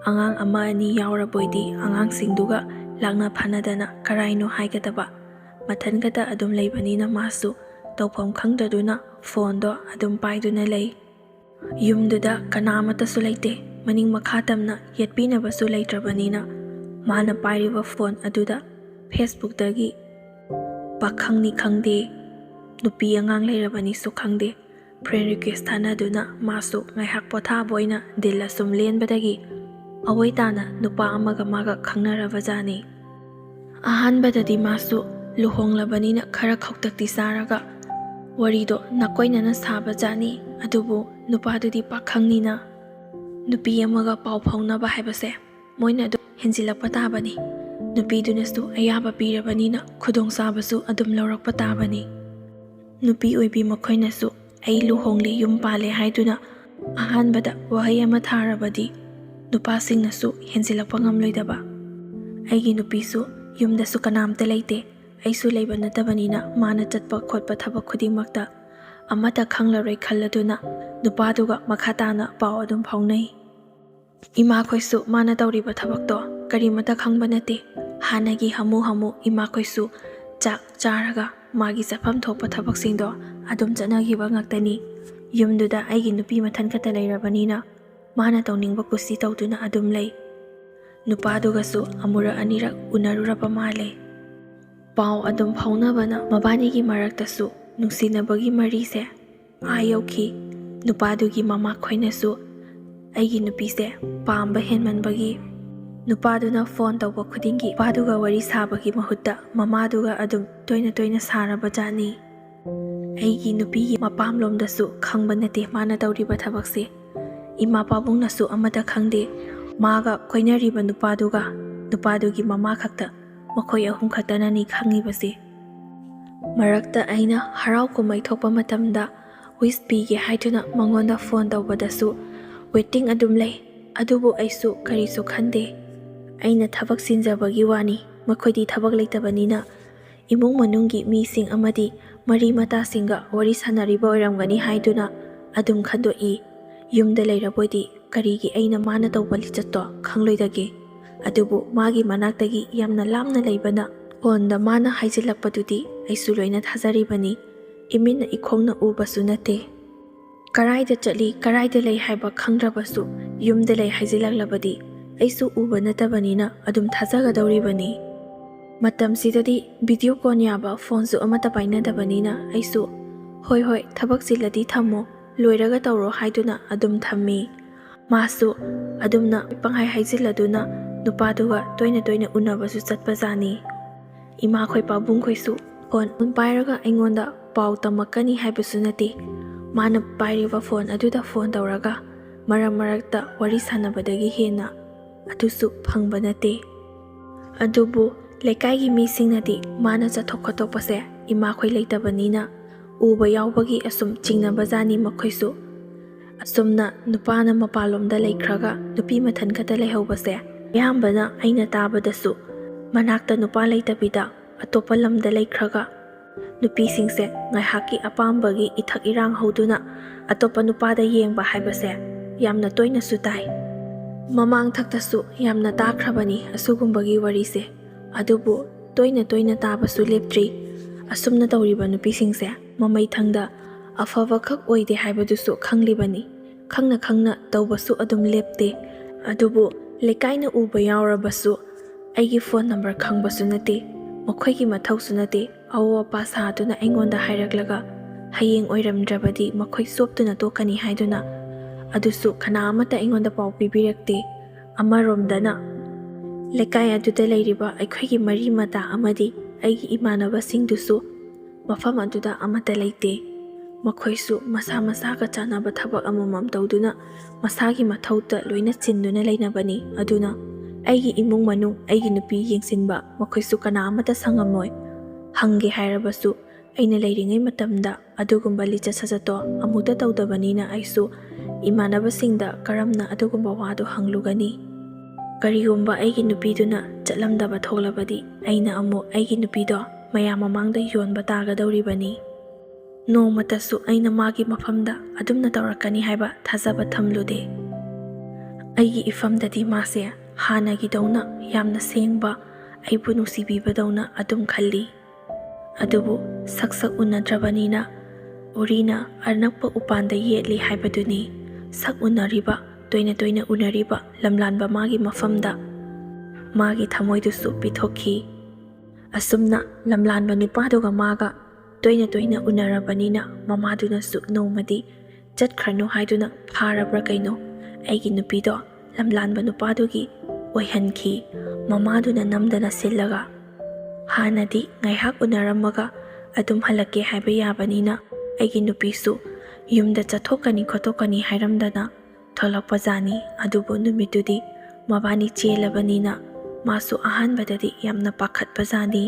ꯑꯉꯥꯡ ꯑꯃ ꯑꯅꯤ ꯌꯥꯎꯔꯕꯣꯏꯗꯤ ꯑꯉꯥꯡꯁꯤꯡꯗꯨꯒ ꯂꯥꯛꯅ ꯐꯥꯅꯗꯅ ꯀꯔꯥꯏꯅꯣ ꯍꯥꯏꯒꯗꯕ꯫ ꯃꯊꯟ ꯈꯛꯇ ꯑꯗꯨꯝ ꯂꯩꯕꯅꯤꯅ ꯃꯥꯁꯨ ꯇꯧꯐꯝ ꯈꯪꯗꯗꯨꯅ ꯐꯣꯟꯗꯣ ꯑꯗꯨꯝ ꯄꯥꯏꯗꯨꯅ ꯂꯩ꯫ ꯌꯨꯝꯗꯨꯗ ꯀꯅꯥ ꯑꯃꯠꯇꯁꯨ ꯂꯩꯇꯦ꯫ ꯃꯅꯤꯡ ꯃꯈꯥ ꯇꯝꯅ ꯌꯦꯠꯄꯤꯅꯕꯁꯨ ꯂꯩꯇ꯭ꯔꯕꯅꯤꯅ ꯃꯥꯅ ꯄꯥꯏꯔꯤꯕ ꯐꯣꯟ ꯑꯗꯨꯗ Facebookꯇꯒꯤ ꯄꯥꯈꯪꯅꯤ ꯈꯪꯗꯦ, ꯅꯨꯄꯤ ꯑꯉꯥꯡ ꯂꯩꯔꯕꯅꯤꯁꯨ ꯈꯪꯗꯦ, friend request ꯊꯥꯅꯗꯨꯅ ꯃꯥꯁꯨ ꯉꯥꯏꯍꯥꯛ ꯄꯣꯊꯥꯕ ꯑꯣꯏꯅ ꯗꯤꯜ ꯑꯁꯨꯝ ꯂꯦꯟꯕꯗꯒꯤ ꯑꯑꯣꯏ ꯇꯥꯅ ꯅꯨꯄꯥ ꯑꯃꯒ ꯃꯥꯒ ꯈꯪꯅꯔꯕꯖꯥꯠꯅꯤ꯫ ꯑꯍꯥꯟꯕꯗꯗꯤ ꯃꯥꯁꯨ ꯂꯨꯍꯣꯡꯂꯕꯅꯤꯅ ꯈꯔ ꯈꯧꯇꯛꯇꯤ ꯆꯥꯔꯒ ꯋꯥꯔꯤꯗꯣ ꯅꯥꯀꯣꯏꯅꯅ ꯁꯥꯕꯖꯥꯠꯅꯤ꯫ ꯑꯗꯨꯕꯨ ꯅꯨꯄꯥꯗꯨꯗꯤ ꯄꯥꯈꯪꯅꯤꯅ ꯅꯨꯄꯤ ꯑꯃꯒ ꯄꯥꯎ ꯐꯥꯎꯅꯕ ꯍꯥꯏꯕꯁꯦ ꯃꯣꯏꯅ ꯑꯗꯨꯝ ꯍꯦꯟꯖꯤꯜꯂꯛꯄ ꯇꯥꯕꯅꯤ꯫ ꯅꯨꯄꯤꯗꯨꯅꯁꯨ ꯑꯌꯥꯕ ꯄꯤꯔꯕꯅꯤꯅ ꯈꯨꯗꯣꯡꯆꯥꯕꯁꯨ ꯑꯗꯨꯝ ꯂꯧꯔꯛꯄ ꯇꯥꯕꯅꯤ꯫ ꯅꯨꯄꯤ ꯑꯣꯏꯕꯤ ꯃꯈꯣꯏꯅꯁꯨ "ꯑꯩ ꯂꯨꯍꯣꯡꯂꯦ, ꯌꯨꯝ ꯄꯥꯜꯂꯦ" ꯍꯥꯏꯗꯨꯅ ꯑꯍꯥꯟꯕꯗ ꯋꯥꯍꯩ ꯑꯃ ꯊꯥꯔꯕꯗꯤ ꯅꯨꯄꯥꯁꯤꯡꯅꯁꯨ ꯍꯦꯟꯖꯤꯜꯂꯛꯄ ꯉꯝꯂꯣꯏꯗꯕ꯫ ꯑꯩꯒꯤ ꯅꯨꯄꯤꯁꯨ ꯌꯨꯝꯗꯁꯨ ꯀꯅꯥꯝꯇ ꯂꯩꯇꯦ, ꯑꯩꯁꯨ ꯂꯩꯕ ꯅꯠꯇꯕꯅꯤꯅ ꯃꯥꯅ ꯆꯠꯄ ꯈꯣꯠꯄ ꯊꯕꯛ ꯈꯨꯗꯤꯡꯃꯛꯇ ꯑꯃꯠꯇ ꯈꯪꯂꯔꯣꯏ ꯈꯜꯂꯗꯨꯅ ꯅꯨꯄꯥꯗꯨꯒ ꯃꯈꯥ ꯇꯥꯅ ꯄꯥꯎ ꯑꯗꯨꯝ ꯐꯥꯎꯅꯩ꯫ ꯏꯃꯥꯈꯣꯏꯁꯨ ꯃꯥꯅ ꯇꯧꯔꯤꯕ ꯊꯕꯛꯇꯣ ꯀꯔꯤꯃꯠꯇ ꯈꯪꯕ ꯅꯠꯇꯦ꯫ ꯍꯥꯟꯅꯒꯤ ꯍꯥꯃꯨ ꯍꯥꯃꯨ ꯏꯃꯥꯈꯣꯏꯁꯨ ꯆꯥꯛ ꯆꯥꯔꯒ ꯃꯥꯒꯤ ꯆꯠꯐꯝ ꯊꯣꯛꯄ ꯊꯕꯛꯁꯤꯡꯗꯣ ꯑꯗꯨꯝ ꯆꯠꯅꯈꯤꯕ ꯉꯥꯛꯇꯅꯤ꯫ ꯌꯨꯝꯗꯨꯗ ꯑꯩꯒꯤ ꯅꯨꯄꯤ ꯃꯊꯟ ꯈꯛꯇ ꯂꯩꯔꯕꯅꯤꯅ ꯃꯥꯅ ꯇꯧꯅꯤꯡꯕ ꯀꯨꯁꯤ ꯇꯧꯗꯨꯅ ꯑꯗꯨꯝ ꯂꯩ꯫ ꯅꯨꯄꯥꯗꯨꯒꯁꯨ ꯑꯃꯨꯔꯛ ꯑꯅꯤꯔꯛ ꯎꯅꯔꯨꯔꯕ ꯃꯥꯜꯂꯦ꯫ ꯄꯥꯎ ꯑꯗꯨꯝ ꯐꯥꯎꯅꯕꯅ ꯃꯕꯥꯅꯤꯒꯤ ꯃꯔꯛꯇꯁꯨ ꯅꯨꯡꯁꯤꯅꯕꯒꯤ ꯃꯔꯤꯁꯦ ꯑꯥ ꯌꯧꯈꯤ꯫ ꯅꯨꯄꯥꯗꯨꯒꯤ ꯃꯃꯥꯈꯣꯏꯅꯁꯨ ꯑꯩꯒꯤ ꯅꯨꯄꯤꯁꯦ ꯄꯥꯝꯕ ꯍꯦꯟꯃꯟꯕꯒꯤ ꯅꯨꯄꯥꯗꯨꯅ ꯐꯣꯟ ꯇꯧꯕ ꯈꯨꯗꯤꯡꯒꯤ ꯅꯨꯄꯥꯗꯨꯒ ꯋꯥꯔꯤ ꯁꯥꯕꯒꯤ ꯃꯍꯨꯠꯇ ꯃꯃꯥꯗꯨꯒ ꯑꯗꯨꯝ ꯇꯣꯏꯅ ꯇꯣꯏꯅ ꯁꯥꯔꯕ ꯖꯥꯠꯅꯤ꯫ ꯑꯩꯒꯤ ꯅꯨꯄꯤꯒꯤ ꯃꯄꯥꯝꯂꯣꯝꯗꯁꯨ ꯈꯪꯕ ꯅꯠꯇꯦ ꯃꯥꯅ ꯇꯧꯔꯤꯕ ꯊꯕꯛꯁꯦ꯫ ꯏꯃꯥ ꯄꯥꯕꯨꯡꯅꯁꯨ ꯑꯃꯠꯇ ꯈꯪꯗꯦ꯫ ꯃꯥꯒ ꯀꯣꯏꯅꯔꯤꯕ ꯅꯨꯄꯥꯗꯨꯒ ꯅꯨꯄꯥꯗꯨꯒꯤ ꯃꯃꯥ ꯈꯛꯇ, ꯃꯈꯣꯏ ꯑꯍꯨꯝ ꯈꯛꯇꯅꯅꯤ ꯈꯪꯉꯤꯕꯁꯦ꯫ ꯃꯔꯛꯇ ꯑꯩꯅ ꯍꯔꯥꯎ ꯀꯨꯝꯍꯩ ꯊꯣꯛꯄ ꯃꯇꯝꯗ wish ꯄꯤꯒꯦ ꯍꯥꯏꯗꯨꯅ ꯃꯉꯣꯟꯗ ꯐꯣꯟ ꯇꯧꯕꯗꯁꯨ waiting ꯑꯗꯨꯝ ꯂꯩ꯫ ꯑꯗꯨꯕꯨ ꯑꯩꯁꯨ ꯀꯔꯤꯁꯨ ꯈꯟꯗꯦ꯫ ꯑꯩꯅ ꯊꯕꯛ ꯆꯤꯟꯖꯕꯒꯤ ꯋꯥꯅꯤ, ꯃꯈꯣꯏꯗꯤ ꯊꯕꯛ ꯂꯩꯇꯕꯅꯤꯅ ꯏꯃꯨꯡ ꯃꯅꯨꯡꯒꯤ ꯃꯤꯁꯤꯡ ꯑꯃꯗꯤ ꯃꯔꯤ ꯃꯇꯥꯁꯤꯡꯒ ꯋꯥꯔꯤ ꯁꯥꯟꯅꯔꯤꯕ ꯑꯣꯏꯔꯝꯒꯅꯤ ꯍꯥꯏꯗꯨꯅ ꯑꯗꯨꯝ ꯈꯟꯗꯣꯛꯏ꯫ ꯌꯨꯝꯗ ꯂꯩꯔꯕꯣꯏꯗꯤ ꯀꯔꯤꯒꯤ ꯑꯩꯅ ꯃꯥꯅ ꯇꯧꯕ ꯂꯤꯆꯠꯇꯣ ꯈꯪꯂꯣꯏꯗꯒꯦ? ꯑꯗꯨꯕꯨ ꯃꯥꯒꯤ ꯃꯅꯥꯛꯇꯒꯤ ꯌꯥꯝꯅ ꯂꯥꯞꯅ ꯂꯩꯕꯅ ꯐꯣꯟꯗ ꯃꯥꯅ ꯍꯥꯏꯖꯤꯜꯂꯛꯄꯗꯨꯗꯤ ꯑꯩꯁꯨ ꯂꯣꯏꯅ ꯊꯥꯖꯔꯤꯕꯅꯤ꯫ ꯏꯃꯤꯠꯅ ꯏꯈꯣꯡꯅ ꯎꯕꯁꯨ ꯅꯠꯇꯦ꯫ ꯀꯔꯥꯏꯗ ꯆꯠꯂꯤ, ꯀꯔꯥꯏꯗ ꯂꯩ ꯍꯥꯏꯕ ꯈꯪꯗ꯭ꯔꯕꯁꯨ ꯌꯨꯝꯗ ꯂꯩ ꯍꯥꯏꯖꯤꯜꯂꯛꯂꯕꯗꯤ ꯑꯩꯁꯨ ꯎꯕ ꯅꯠꯇꯕꯅꯤꯅ ꯑꯗꯨꯝ ꯊꯥꯖꯒꯗꯧꯔꯤꯕꯅꯤ꯫ ꯃꯇꯝꯁꯤꯗꯗꯤ ꯚꯤꯗꯤꯑꯣ ꯀꯣꯜ ꯌꯥꯕ ꯐꯣꯟꯁꯨ ꯑꯃꯠꯇ ꯄꯥꯏꯅꯗꯕꯅꯤꯅ ꯑꯩꯁꯨ "ꯍꯣꯏ ꯍꯣꯏ, ꯊꯕꯛ ꯆꯤꯜꯂꯗꯤ ꯊꯝꯃꯣ, ꯂꯣꯏꯔꯒ ꯇꯧꯔꯣ" ꯍꯥꯏꯗꯨꯅ ꯑꯗꯨꯝ ꯊꯝꯃꯤ꯫ ꯃꯥꯁꯨ ꯑꯗꯨꯝꯅ ꯄꯪꯍꯥꯏ ꯍꯥꯏꯖꯤꯜꯂꯗꯨꯅ ꯅꯨꯄꯥꯗꯨꯒ ꯇꯣꯏꯅ ꯇꯣꯏꯅ ꯎꯅꯕꯁꯨ ꯆꯠꯄꯖꯥꯠꯅꯤ꯫ ꯏꯃꯥꯈꯣꯏ ꯄꯥꯕꯨꯡꯈꯣꯏꯁꯨ ꯐꯣꯟ ꯄꯥꯏꯔꯒ ꯑꯩꯉꯣꯟꯗ ꯄꯥꯎ ꯇꯝꯃꯛꯀꯅꯤ ꯍꯥꯏꯕꯁꯨ ꯅꯠꯇꯦ꯫ ꯃꯥꯅ ꯄꯥꯏꯔꯤꯕ ꯐꯣꯟ ꯑꯗꯨꯗ ꯐꯣꯟ ꯇꯧꯔꯒ ꯃꯔꯛ ꯃꯔꯛꯇ ꯋꯥꯔꯤ ꯁꯥꯟꯅꯕꯗꯒꯤ ꯍꯦꯟꯅ ꯑꯗꯨꯁꯨ ꯐꯪꯕ ꯅꯠꯇꯦ꯫ ꯑꯗꯨꯕꯨ ꯂꯩꯀꯥꯏꯒꯤ ꯃꯤꯁꯤꯡꯅꯗꯤ ꯃꯥꯅ ꯆꯠꯊꯣꯛ ꯈꯣꯠꯇꯣꯛꯄꯁꯦ ꯏꯃꯥꯈꯣꯏ ꯂꯩꯇꯕꯅꯤꯅ ꯎꯕ ꯌꯥꯎꯕꯒꯤ ꯑꯁꯨꯝ ꯆꯤꯡꯅꯕꯖꯥꯠꯅꯤ ꯃꯈꯣꯏꯁꯨ꯫ ꯑꯁꯨꯝꯅ ꯅꯨꯄꯥꯅ ꯃꯄꯥꯟꯂꯣꯝꯗ ꯂꯩꯈ꯭ꯔꯒ ꯅꯨꯄꯤ ꯃꯊꯟ ꯈꯛꯇ ꯂꯩꯍꯧꯕꯁꯦ ꯑꯌꯥꯝꯕꯅ ꯑꯩꯅ ꯇꯥꯕꯗꯁꯨ ꯃꯅꯥꯛꯇ ꯅꯨꯄꯥ ꯂꯩꯇꯕꯤꯗ ꯑꯇꯣꯞꯄ ꯂꯝꯗ ꯂꯩꯈ꯭ꯔꯒ ꯅꯨꯄꯤꯁꯤꯡꯁꯦ ꯉꯥꯏꯍꯥꯛꯀꯤ ꯑꯄꯥꯝꯕꯒꯤ ꯏꯊꯛ ꯏꯔꯥꯡ ꯍꯧꯗꯨꯅ ꯑꯇꯣꯞꯄ ꯅꯨꯄꯥꯗ ꯌꯦꯡꯕ ꯍꯥꯏꯕꯁꯦ ꯌꯥꯝꯅ ꯇꯣꯏꯅꯁꯨ ꯇꯥꯏ꯫ ꯃꯃꯥꯡ ꯊꯛꯇꯁꯨ ꯌꯥꯝꯅ ꯇꯥꯈ꯭ꯔꯕꯅꯤ ꯑꯁꯤꯒꯨꯝꯕꯒꯤ ꯋꯥꯔꯤꯁꯦ꯫ ꯑꯗꯨꯕꯨ ꯇꯣꯏꯅ ꯇꯣꯏꯅ ꯇꯥꯕꯁꯨ ꯂꯦꯞꯇ꯭ꯔꯤ꯫ ꯑꯁꯨꯝꯅ ꯇꯧꯔꯤꯕ ꯅꯨꯄꯤꯁꯤꯡꯁꯦ ꯃꯃꯩꯊꯪꯗ ꯑꯐꯕꯈꯛ ꯑꯣꯏꯗꯦ ꯍꯥꯏꯕꯗꯨꯁꯨ ꯈꯪꯂꯤꯕꯅꯤ꯫ ꯈꯪꯅ ꯈꯪꯅ ꯇꯧꯕꯁꯨ ꯑꯗꯨꯝ ꯂꯦꯞꯇꯦ꯫ ꯑꯗꯨꯕꯨ ꯂꯩꯀꯥꯏꯅ ꯎꯕ ꯌꯥꯎꯔꯕꯁꯨ ꯑꯩꯒꯤ ꯐꯣꯟ ꯅꯝꯕꯔ ꯈꯪꯕꯁꯨ ꯅꯠꯇꯦ, ꯃꯈꯣꯏꯒꯤ ꯃꯊꯧꯁꯨ ꯅꯠꯇꯦ꯫ ꯑꯑꯣ ꯑꯄꯥ ꯁꯥꯗꯨꯅ ꯑꯩꯉꯣꯟꯗ ꯍꯥꯏꯔꯛꯂꯒ ꯍꯌꯦꯡ ꯑꯣꯏꯔꯝꯗ꯭ꯔꯕꯗꯤ ꯃꯈꯣꯏ ꯆꯣꯞꯇꯨꯅ ꯇꯣꯛꯀꯅꯤ ꯍꯥꯏꯗꯨꯅ ꯑꯗꯨꯁꯨ ꯀꯅꯥ ꯑꯃꯠꯇ ꯑꯩꯉꯣꯟꯗ ꯄꯥꯎ ꯄꯤꯕꯤꯔꯛꯇꯦ꯫ ꯑꯃꯔꯣꯝꯗꯅ ꯂꯩꯀꯥꯏ ꯑꯗꯨꯗ ꯂꯩꯔꯤꯕ ꯑꯩꯈꯣꯏꯒꯤ ꯃꯔꯤ ꯃꯇꯥ ꯑꯃꯗꯤ ꯑꯩꯒꯤ ꯏꯃꯥꯟꯅꯕꯁꯤꯡꯗꯨꯁꯨ ꯃꯐꯝ ꯑꯗꯨꯗ ꯑꯃꯠꯇ ꯂꯩꯇꯦ꯫ ꯃꯈꯣꯏꯁꯨ ꯃꯁꯥ ꯃꯁꯥꯒ ꯆꯥꯟꯅꯕ ꯊꯕꯛ ꯑꯃꯃꯝ ꯇꯧꯗꯨꯅ ꯃꯁꯥꯒꯤ ꯃꯊꯧꯗ ꯂꯣꯏꯅ ꯆꯤꯟꯗꯨꯅ ꯂꯩꯅꯕꯅꯤ꯫ ꯑꯗꯨꯅ ꯑꯩꯒꯤ ꯏꯃꯨꯡ ꯃꯅꯨꯡ, ꯑꯩꯒꯤ ꯅꯨꯄꯤ ꯌꯦꯡꯁꯤꯟꯕ ꯃꯈꯣꯏꯁꯨ ꯀꯅꯥ ꯑꯃꯠꯇ ꯁꯪꯉꯝꯃꯣꯏ꯫ ꯍꯪꯒꯦ ꯍꯥꯏꯔꯕꯁꯨ ꯑꯩꯅ ꯂꯩꯔꯤꯉꯩ ꯃꯇꯝꯗ ꯑꯗꯨꯒꯨꯝꯕ ꯂꯤꯆꯠ ꯁꯥꯖꯠꯇꯣ ꯑꯃꯨꯛꯇ ꯇꯧꯗꯕꯅꯤꯅ ꯑꯩꯁꯨ ꯏꯃꯥꯟꯅꯕꯁꯤꯡꯗ ꯀꯔꯝꯅ ꯑꯗꯨꯒꯨꯝꯕ ꯋꯥꯗꯣ ꯍꯪꯂꯨꯒꯅꯤ? ꯀꯔꯤꯒꯨꯝꯕ ꯑꯩꯒꯤ ꯅꯨꯄꯤꯗꯨꯅ ꯆꯠꯂꯝꯗꯕ ꯊꯣꯛꯂꯕꯗꯤ ꯑꯩꯅ ꯑꯃꯨꯛ ꯑꯩꯒꯤ ꯅꯨꯄꯤꯗꯣ ꯃꯌꯥꯝ ꯃꯃꯥꯡꯗ ꯌꯣꯟꯕ ꯇꯥꯒꯗꯧꯔꯤꯕꯅꯤ꯫ ꯅꯣꯡꯃꯇꯁꯨ ꯑꯩꯅ ꯃꯥꯒꯤ ꯃꯐꯝꯗ ꯑꯗꯨꯝꯅ ꯇꯧꯔꯛꯀꯅꯤ ꯍꯥꯏꯕ ꯊꯥꯖꯕ ꯊꯝꯂꯨꯗꯦ꯫ ꯑꯩꯒꯤ ꯏꯐꯝꯗꯗꯤ ꯃꯥꯁꯦ ꯍꯥꯟꯅꯒꯤꯗꯧꯅ ꯌꯥꯝꯅ ꯁꯦꯡꯕ, ꯑꯩꯕꯨ ꯅꯨꯡꯁꯤꯕꯤꯕꯗꯧꯅ ꯑꯗꯨꯝ ꯈꯜꯂꯤ꯫ ꯑꯗꯨꯕꯨ ꯁꯛ ꯁꯛ ꯎꯅꯗ꯭ꯔꯕꯅꯤꯅ ꯎꯔꯤꯅ ꯑꯅꯛꯄ ꯎꯄꯥꯟꯗ ꯌꯦꯠꯂꯤ ꯍꯥꯏꯕꯗꯨꯅꯤ꯫ ꯁꯛ ꯎꯅꯔꯤꯕ, ꯇꯣꯏꯅ ꯇꯣꯏꯅ ꯎꯅꯔꯤꯕ ꯂꯝꯂꯥꯟꯕ ꯃꯥꯒꯤ ꯃꯐꯝꯗ ꯃꯥꯒꯤ ꯊꯃꯣꯏꯗꯨꯁꯨ ꯄꯤꯊꯣꯛꯈꯤ꯫ ꯑꯁꯨꯝꯅ ꯂꯝꯂꯥꯟꯕ ꯅꯨꯄꯥꯗꯨꯒ ꯃꯥꯒ ꯇꯣꯏꯅ ꯇꯣꯏꯅ ꯎꯅꯔꯕꯅꯤꯅ ꯃꯃꯥꯗꯨꯅꯁꯨ ꯅꯣꯡꯃꯗꯤ ꯆꯠꯈ꯭ꯔꯅꯨ ꯍꯥꯏꯗꯨꯅ ꯐꯥꯔꯕ꯭ꯔꯥ ꯀꯩꯅꯣ, ꯑꯩꯒꯤ ꯅꯨꯄꯤꯗꯣ ꯂꯝꯂꯥꯟꯕ ꯅꯨꯄꯥꯗꯨꯒꯤ ꯑꯣꯏꯍꯟꯈꯤ꯫ ꯃꯃꯥꯗꯨꯅ ꯅꯝꯗꯅ ꯁꯤꯜꯂꯒ, ꯍꯥꯟꯅꯗꯤ ꯉꯥꯏꯍꯥꯛ ꯎꯅꯔꯝꯃꯒ ꯑꯗꯨꯝ ꯍꯜꯂꯛꯀꯦ ꯍꯥꯏꯕ ꯌꯥꯕꯅꯤꯅ ꯑꯩꯒꯤ ꯅꯨꯄꯤꯁꯨ ꯌꯨꯝꯗ ꯆꯠꯊꯣꯛꯀꯅꯤ ꯈꯣꯠꯇꯣꯛꯀꯅꯤ ꯍꯥꯏꯔꯝꯗꯅ ꯊꯣꯛꯂꯛꯄꯖꯥꯠꯅꯤ꯫ ꯑꯗꯨꯕꯨ ꯅꯨꯃꯤꯠꯇꯨꯗꯤ ꯃꯕꯥꯅꯤ ꯆꯦꯜꯂꯕꯅꯤꯅ ꯃꯥꯁꯨ ꯑꯍꯥꯟꯕꯗꯗꯤ ꯌꯥꯝꯅ ꯄꯥꯈꯠꯄꯖꯥꯠꯅꯤ꯫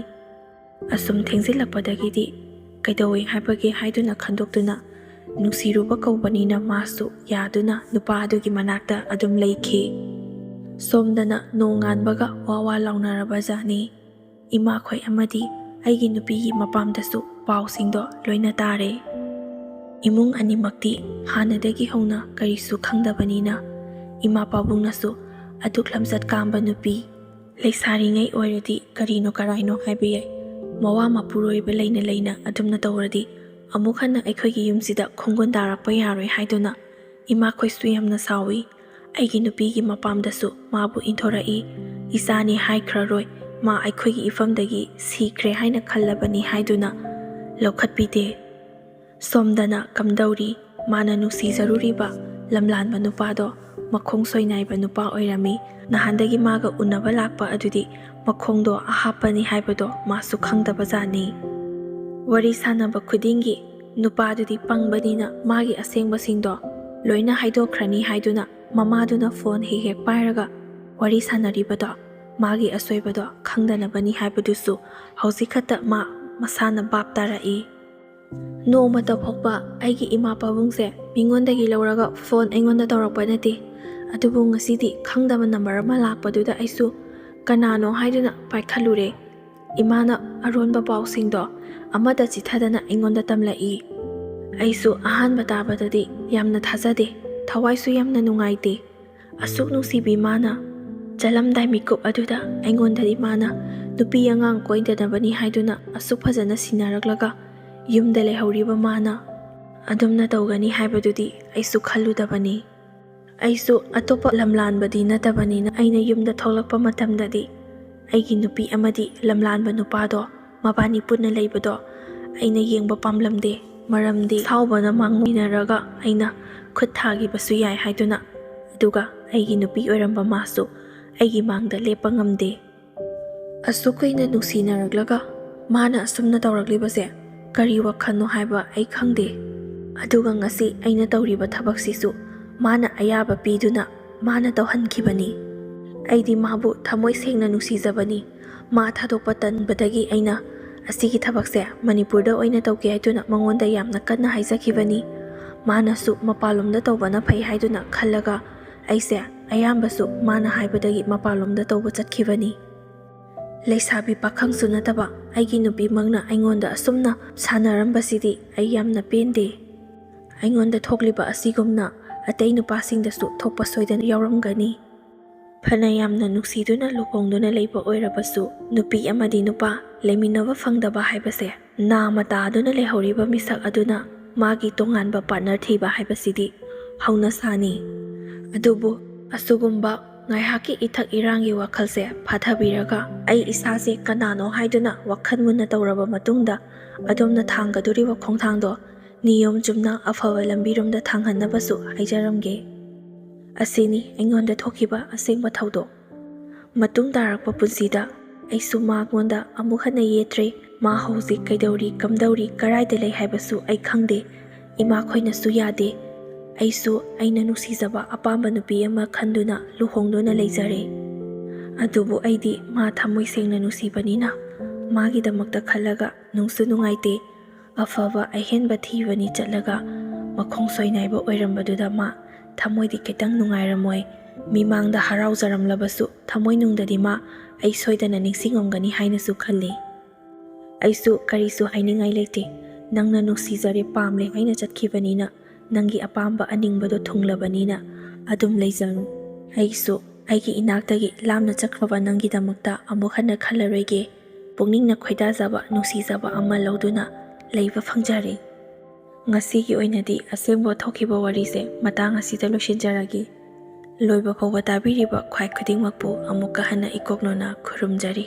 ꯑꯁꯨꯝ ꯊꯦꯡꯖꯤꯜꯂꯛꯄꯗꯒꯤꯗꯤ ꯀꯩꯗꯧꯋꯦ ꯍꯥꯏꯕꯒꯦ ꯍꯥꯏꯗꯨꯅ ꯈꯟꯗꯣꯛꯇꯨꯅ ꯅꯨꯡꯁꯤꯔꯨꯕ ꯀꯧꯕꯅꯤꯅ ꯃꯥꯁꯨ ꯌꯥꯗꯨꯅ ꯅꯨꯄꯥ ꯑꯗꯨꯒꯤ ꯃꯅꯥꯛꯇ ꯑꯗꯨꯝ ꯂꯩꯈꯤ꯫ ꯁꯣꯝꯗꯅ ꯅꯣꯡꯉꯥꯟꯕꯒ ꯋꯥ ꯋꯥ ꯂꯥꯎꯅꯔꯕꯖꯥꯠꯅꯤ꯫ ꯏꯃꯥꯈꯣꯏ ꯑꯃꯗꯤ ꯑꯩꯒꯤ ꯅꯨꯄꯤꯒꯤ ꯃꯄꯥꯝꯗꯁꯨ ꯄꯥꯎꯁꯤꯡꯗꯣ ꯂꯣꯏꯅ ꯇꯥꯔꯦ꯫ ꯏꯃꯨꯡ ꯑꯅꯤꯃꯛꯇꯤ ꯍꯥꯟꯅꯗꯒꯤ ꯍꯧꯅ ꯀꯔꯤꯁꯨ ꯈꯪꯗꯕꯅꯤꯅ ꯏꯃꯥ ꯄꯥꯕꯨꯡꯅꯁꯨ ꯑꯗꯨꯛ ꯂꯝꯆꯠ ꯀꯥꯝꯕ ꯅꯨꯄꯤ, ꯂꯩꯁꯥꯔꯤꯉꯩ ꯑꯣꯏꯔꯗꯤ ꯀꯔꯤꯅꯣ ꯀꯔꯥꯏꯅꯣ ꯍꯥꯏꯕ ꯌꯥꯏ, ꯃꯋꯥ ꯃꯄꯨꯔꯣꯏꯕ ꯂꯩꯅ ꯂꯩꯅ ꯑꯗꯨꯝꯅ ꯇꯧꯔꯗꯤ ꯑꯃꯨꯛ ꯍꯟꯅ ꯑꯩꯈꯣꯏꯒꯤ ꯌꯨꯝꯁꯤꯗ ꯈꯣꯡꯒꯨꯟ ꯇꯥꯔꯛꯄ ꯌꯥꯔꯣꯏ ꯍꯥꯏꯗꯨꯅ ꯏꯃꯥꯈꯣꯏꯁꯨ ꯌꯥꯝꯅ ꯁꯥꯎꯏ꯫ ꯑꯩꯒꯤ ꯅꯨꯄꯤꯒꯤ ꯃꯄꯥꯝꯗꯁꯨ ꯃꯥꯕꯨ ꯏꯟꯊꯣꯔꯛꯏ꯫ ꯏꯆꯥꯅꯤ ꯍꯥꯏꯈ꯭ꯔꯔꯣꯏ, ꯃꯥ ꯑꯩꯈꯣꯏꯒꯤ ꯏꯐꯝꯗꯒꯤ ꯁꯤꯈ꯭ꯔꯦ ꯍꯥꯏꯅ ꯈꯜꯂꯕꯅꯤ ꯍꯥꯏꯗꯨꯅ ꯂꯧꯈꯠꯄꯤꯗꯦ꯫ ꯁꯣꯝꯗꯅ ꯀꯝꯗꯧꯔꯤ, ꯃꯥꯅ ꯅꯨꯡꯁꯤꯖꯔꯨꯔꯤꯕ ꯂꯝꯂꯥꯟꯕ ꯅꯨꯄꯥꯗꯣ ꯃꯈꯣꯡ ꯁꯣꯏꯅꯥꯏꯕ ꯅꯨꯄꯥ ꯑꯣꯏꯔꯝꯃꯤ꯫ ꯅꯍꯥꯟꯗꯒꯤ ꯃꯥꯒ ꯎꯅꯕ ꯂꯥꯛꯄ ꯑꯗꯨꯗꯤ ꯃꯈꯣꯡꯗꯣ ꯑꯍꯥꯞꯄꯅꯤ ꯍꯥꯏꯕꯗꯣ ꯃꯥꯁꯨ ꯈꯪꯗꯕꯖꯥꯠꯅꯤ꯫ ꯋꯥꯔꯤ ꯁꯥꯟꯅꯕ ꯈꯨꯗꯤꯡꯒꯤ ꯅꯨꯄꯥꯗꯨꯗꯤ ꯄꯪꯕꯅꯤꯅ ꯃꯥꯒꯤ ꯑꯁꯦꯡꯕꯁꯤꯡꯗꯣ ꯂꯣꯏꯅ ꯍꯥꯏꯗꯣꯛꯈ꯭ꯔꯅꯤ ꯍꯥꯏꯗꯨꯅ ꯃꯃꯥꯗꯨꯅ ꯐꯣꯟ ꯍꯦꯛ ꯍꯦꯛ ꯄꯥꯏꯔꯒ ꯋꯥꯔꯤ ꯁꯥꯟꯅꯔꯤꯕꯗꯣ ꯃꯥꯒꯤ ꯑꯁꯣꯏꯕꯗꯣ ꯈꯪꯗꯅꯕꯅꯤ ꯍꯥꯏꯕꯗꯨꯁꯨ ꯍꯧꯖꯤꯛ ꯈꯛꯇ ꯃꯥ ꯃꯁꯥꯅ ꯚꯥꯞ ꯇꯥꯔꯛꯏ꯫ ꯅꯣꯡꯃꯇ ꯐꯥꯎꯕ ꯑꯩꯒꯤ ꯏꯃꯥ ꯄꯥꯕꯨꯡꯁꯦ ꯃꯤꯉꯣꯟꯗꯒꯤ ꯂꯧꯔꯒ ꯐꯣꯟ ꯑꯩꯉꯣꯟꯗ ꯇꯧꯔꯛꯄ ꯅꯠꯇꯦ꯫ ꯑꯗꯨꯕꯨ ꯉꯁꯤꯗꯤ ꯈꯪꯗꯕ ꯅꯝꯕꯔ ꯑꯃ ꯂꯥꯛꯄꯗꯨꯗ ꯑꯩꯁꯨ ꯀꯅꯥꯅꯣ ꯍꯥꯏꯗꯨꯅ ꯄꯥꯏꯈꯠꯂꯨꯔꯦ꯫ ꯏꯃꯥꯅ ꯑꯔꯣꯟꯕ ꯄꯥꯎꯁꯤꯡꯗꯣ ꯑꯃꯠꯇ ꯆꯤꯊꯗꯅ ꯑꯩꯉꯣꯟꯗ ꯇꯝꯂꯛꯏ꯫ ꯑꯩꯁꯨ ꯑꯍꯥꯟꯕ ꯇꯥꯕꯗꯗꯤ ꯌꯥꯝꯅ ꯊꯥꯖꯗꯦ, ꯊꯋꯥꯏꯁꯨ ꯌꯥꯝꯅ ꯅꯨꯡꯉꯥꯏꯇꯦ꯫ ꯑꯁꯨꯛ ꯅꯨꯡꯁꯤꯕꯤ ꯃꯥꯅ ꯆꯠꯂꯝꯗꯥꯏ ꯃꯤꯀꯨꯞ ꯑꯗꯨꯗ ꯑꯩꯉꯣꯟꯗꯗꯤ ꯃꯥꯅ ꯅꯨꯄꯤ ꯑꯉꯥꯡ ꯀꯣꯏꯗꯅꯕꯅꯤ ꯍꯥꯏꯗꯨꯅ ꯑꯁꯨꯛ ꯐꯖꯅ ꯁꯤꯟꯅꯔꯛꯂꯒ ꯌꯨꯝꯗ ꯂꯩꯍꯧꯔꯤꯕ ꯃꯥꯅ ꯑꯗꯨꯝꯅ ꯇꯧꯒꯅꯤ ꯍꯥꯏꯕꯗꯨꯗꯤ ꯑꯩꯁꯨ ꯈꯜꯂꯨꯗꯕꯅꯤ꯫ ꯑꯩꯁꯨ ꯑꯇꯣꯞꯄ ꯂꯝꯂꯥꯟꯕꯗꯤ ꯅꯠꯇꯕꯅꯤꯅ ꯑꯩꯅ ꯌꯨꯝꯗ ꯊꯣꯛꯂꯛꯄ ꯃꯇꯝꯗꯗꯤ ꯑꯩꯒꯤ ꯅꯨꯄꯤ ꯑꯃꯗꯤ ꯂꯝꯂꯥꯟꯕ ꯅꯨꯄꯥꯗꯣ, ꯃꯕꯥꯅꯤ ꯄꯨꯟꯅ ꯂꯩꯕꯗꯣ ꯑꯩꯅ ꯌꯦꯡꯕ ꯄꯥꯝꯂꯝꯗꯦ꯫ ꯃꯔꯝꯗꯤ ꯁꯥꯎꯕꯅ ꯃꯥꯡꯃꯤꯟꯅꯔꯒ ꯑꯩꯅ ꯈꯨꯠ ꯊꯥꯈꯤꯕꯁꯨ ꯌꯥꯏ ꯍꯥꯏꯗꯨꯅ꯫ ꯑꯗꯨꯒ ꯑꯩꯒꯤ ꯅꯨꯄꯤ ꯑꯣꯏꯔꯝꯕ ꯃꯥꯁꯨ ꯑꯩꯒꯤ ꯃꯥꯡꯗ ꯂꯦꯞꯄ ꯉꯝꯗꯦ꯫ ꯑꯁꯨꯛ ꯀꯨꯏꯅ ꯅꯨꯡꯁꯤꯅꯔꯛꯂꯒ ꯃꯥꯅ ꯑꯁꯨꯝꯅ ꯇꯧꯔꯛꯂꯤꯕꯁꯦ ꯀꯔꯤ ꯋꯥꯈꯜꯅꯣ ꯍꯥꯏꯕ ꯑꯩ ꯈꯪꯗꯦ꯫ ꯑꯗꯨꯒ ꯉꯁꯤ ꯑꯩꯅ ꯇꯧꯔꯤꯕ ꯊꯕꯛꯁꯤꯁꯨ ꯃꯥꯅ ꯑꯌꯥꯕ ꯄꯤꯗꯨꯅ ꯃꯥꯅ ꯇꯧꯍꯟꯈꯤꯕꯅꯤ꯫ ꯑꯩꯗꯤ ꯃꯥꯕꯨ ꯊꯃꯣꯏ ꯁꯦꯡꯅ ꯅꯨꯡꯁꯤꯖꯕꯅꯤ꯫ ꯃꯥ ꯊꯥꯗꯣꯛꯄ ꯇꯟꯕꯗꯒꯤ ꯑꯩꯅ ꯑꯁꯤꯒꯤ ꯊꯕꯛꯁꯦ ꯃꯅꯤꯄꯨꯔꯗ ꯑꯣꯏꯅ ꯇꯧꯒꯦ ꯍꯥꯏꯗꯨꯅ ꯃꯉꯣꯟꯗ ꯌꯥꯝꯅ ꯀꯟꯅ ꯍꯥꯏꯖꯈꯤꯕꯅꯤ꯫ ꯃꯥꯅꯁꯨ ꯃꯄꯥꯟꯂꯣꯝꯗ ꯇꯧꯕꯅ ꯐꯩ ꯍꯥꯏꯗꯨꯅ ꯈꯜꯂꯒ ꯑꯩꯁꯦ ꯑꯌꯥꯝꯕꯁꯨ ꯃꯥꯅ ꯍꯥꯏꯕꯗꯒꯤ ꯃꯄꯥꯟꯂꯣꯝꯗ ꯇꯧꯕ ꯆꯠꯈꯤꯕꯅꯤ꯫ ꯂꯩꯁꯥꯕꯤ ꯄꯥꯈꯪꯁꯨ ꯅꯠꯇꯕ ꯑꯩꯒꯤ ꯅꯨꯄꯤꯃꯛꯅ ꯑꯩꯉꯣꯟꯗ ꯑꯁꯨꯝꯅ ꯁꯥꯟꯅꯔꯝꯕꯁꯤꯗꯤ ꯑꯩ ꯌꯥꯝꯅ ꯄꯦꯟꯗꯦ꯫ ꯑꯩꯉꯣꯟꯗ ꯊꯣꯛꯂꯤꯕ ꯑꯁꯤꯒꯨꯝꯅ ꯑꯇꯩ ꯅꯨꯄꯥꯁꯤꯡꯗꯁꯨ ꯊꯣꯛꯄ ꯁꯣꯏꯗꯅ ꯌꯥꯎꯔꯝꯒꯅꯤ꯫ ꯐꯅ ꯌꯥꯝꯅ ꯅꯨꯡꯁꯤꯗꯨꯅ ꯂꯨꯍꯣꯡꯗꯨꯅ ꯂꯩꯕ ꯑꯣꯏꯔꯕꯁꯨ, ꯅꯨꯄꯤ ꯑꯃꯗꯤ ꯅꯨꯄꯥ ꯂꯩꯃꯤꯟꯅꯕ ꯐꯪꯗꯕ ꯍꯥꯏꯕꯁꯦ, ꯅꯥꯃ ꯇꯥꯗꯨꯅ ꯂꯩꯍꯧꯔꯤꯕ ꯃꯤꯁꯛ ꯑꯗꯨꯅ ꯃꯥꯒꯤ ꯇꯣꯉꯥꯟꯕ ꯄꯥꯔꯠꯅꯔ ꯊꯤꯕ ꯍꯥꯏꯕꯁꯤꯗꯤ ꯍꯧꯅꯁꯥꯅꯤ꯫ ꯑꯗꯨꯕꯨ ꯑꯁꯤꯒꯨꯝꯕ ꯉꯥꯏꯍꯥꯛꯀꯤ ꯏꯊꯛ ꯏꯔꯥꯡꯒꯤ ꯋꯥꯈꯜꯁꯦ ꯐꯥꯊꯕꯤꯔꯒ, ꯑꯩ ꯏꯁꯥꯁꯦ ꯀꯅꯥꯅꯣ ꯍꯥꯏꯗꯨꯅ ꯋꯥꯈꯜ ꯃꯨꯟꯅ ꯇꯧꯔꯕ ꯃꯇꯨꯡꯗ, ꯑꯗꯣꯝꯅ ꯊꯥꯡꯒꯗꯧꯔꯤꯕ ꯈꯣꯡꯊꯥꯡꯗꯣ ꯅꯤꯌꯣꯝ ꯆꯨꯝꯅ ꯑꯐꯕ ꯂꯝꯕꯤꯔꯣꯝꯗ ꯊꯥꯡꯍꯟꯅꯕꯁꯨ ꯍꯥꯏꯖꯔꯝꯒꯦ꯫ ꯑꯁꯤꯅꯤ ꯑꯩꯉꯣꯟꯗ ꯊꯣꯛꯈꯤꯕ ꯑꯁꯦꯡꯕ ꯊꯧꯗꯣꯛ꯫ ꯃꯇꯨꯡ ꯇꯥꯔꯛꯄ ꯄꯨꯟꯁꯤꯗ ꯑꯩꯁꯨ ꯃꯉꯣꯟꯗ ꯑꯃꯨꯛ ꯍꯟꯅ ꯌꯦꯠꯇ꯭ꯔꯦ꯫ ꯃꯥ ꯍꯧꯖꯤꯛ ꯀꯩꯗꯧꯔꯤ, ꯀꯝꯗꯧꯔꯤ, ꯀꯔꯥꯏꯗ ꯂꯩ ꯍꯥꯏꯕꯁꯨ ꯑꯩ ꯈꯪꯗꯦ꯫ ꯏꯃꯥꯈꯣꯏꯅꯁꯨ ꯌꯥꯗꯦ꯫ ꯑꯩꯁꯨ ꯑꯩꯅ ꯅꯨꯡꯁꯤꯖꯕ ꯑꯄꯥꯝꯕ ꯅꯨꯄꯤ ꯑꯃ ꯈꯟꯗꯨꯅ ꯂꯨꯍꯣꯡꯗꯨꯅ ꯂꯩꯖꯔꯦ꯫ ꯑꯗꯨꯕꯨ ꯑꯩꯗꯤ ꯃꯥ ꯊꯃꯣꯏ ꯁꯦꯡꯅ ꯅꯨꯡꯁꯤꯕꯅꯤꯅ ꯃꯥꯒꯤꯗꯃꯛꯇ ꯈꯜꯂꯒ ꯅꯨꯡꯁꯨ ꯅꯨꯡꯉꯥꯏꯇꯦ꯫ ꯑꯐꯕ ꯑꯍꯦꯟꯕ ꯊꯤꯕꯅꯤ ꯆꯠꯂꯒ ꯃꯈꯣꯡ ꯁꯣꯏꯅꯥꯏꯕ ꯑꯣꯏꯔꯝꯕꯗꯨꯗ ꯃꯥ ꯊꯃꯣꯏꯗꯤ ꯈꯤꯇꯪ ꯅꯨꯡꯉꯥꯏꯔꯝꯃꯣꯏ꯫ ꯃꯤꯃꯥꯡꯗ ꯍꯔꯥꯎꯖꯔꯝꯂꯕꯁꯨ ꯊꯃꯣꯏꯅꯨꯡꯗꯗꯤ ꯃꯥ ꯑꯩ ꯁꯣꯏꯗꯅ ꯅꯤꯡꯁꯤꯡꯉꯝꯒꯅꯤ ꯍꯥꯏꯅꯁꯨ ꯈꯜꯂꯤ꯫ ꯑꯩꯁꯨ ꯀꯔꯤꯁꯨ ꯍꯥꯏꯅꯤꯡꯉꯥꯏ ꯂꯩꯇꯦ꯫ ꯅꯪꯅ ꯅꯨꯡꯁꯤꯖꯔꯦ, ꯄꯥꯝꯂꯦ ꯍꯥꯏꯅ ꯆꯠꯈꯤꯕꯅꯤꯅ, ꯅꯪꯒꯤ ꯑꯄꯥꯝꯕ ꯑꯅꯤꯡꯕꯗꯣ ꯊꯨꯡꯂꯕꯅꯤꯅ ꯑꯗꯨꯝ ꯂꯩꯖꯔꯣ꯫ ꯑꯩꯁꯨ ꯑꯩꯒꯤ ꯏꯅꯥꯛꯇꯒꯤ ꯂꯥꯞꯅ ꯆꯠꯈ꯭ꯔꯕ ꯅꯪꯒꯤꯗꯃꯛꯇ ꯑꯃꯨꯛ ꯍꯟꯅ ꯈꯜꯂꯔꯣꯏꯒꯦ꯫ ꯄꯨꯛꯅꯤꯡꯅ ꯈꯣꯏꯗꯥꯖꯕ, ꯅꯨꯡꯁꯤꯖꯕ ꯑꯃ ꯂꯧꯗꯨꯅ ꯂꯩꯕ ꯐꯪꯖꯔꯦ꯫ ꯉꯁꯤꯒꯤ ꯑꯣꯏꯅꯗꯤ ꯑꯁꯦꯡꯕ ꯊꯣꯛꯈꯤꯕ ꯋꯥꯔꯤꯁꯦ ꯃꯇꯥꯡ ꯑꯁꯤꯗ ꯂꯣꯏꯁꯤꯟꯖꯔꯒꯦ꯫ ꯂꯣꯏꯕ ꯐꯥꯎꯕ ꯇꯥꯕꯤꯔꯤꯕ ꯈ꯭ꯋꯥꯏ ꯈꯨꯗꯤꯡꯃꯛꯄꯨ ꯑꯃꯨꯛꯀ ꯍꯟꯅ ꯏꯀꯣꯛꯅꯣꯅ ꯈꯨꯔꯨꯝꯖꯔꯤ꯫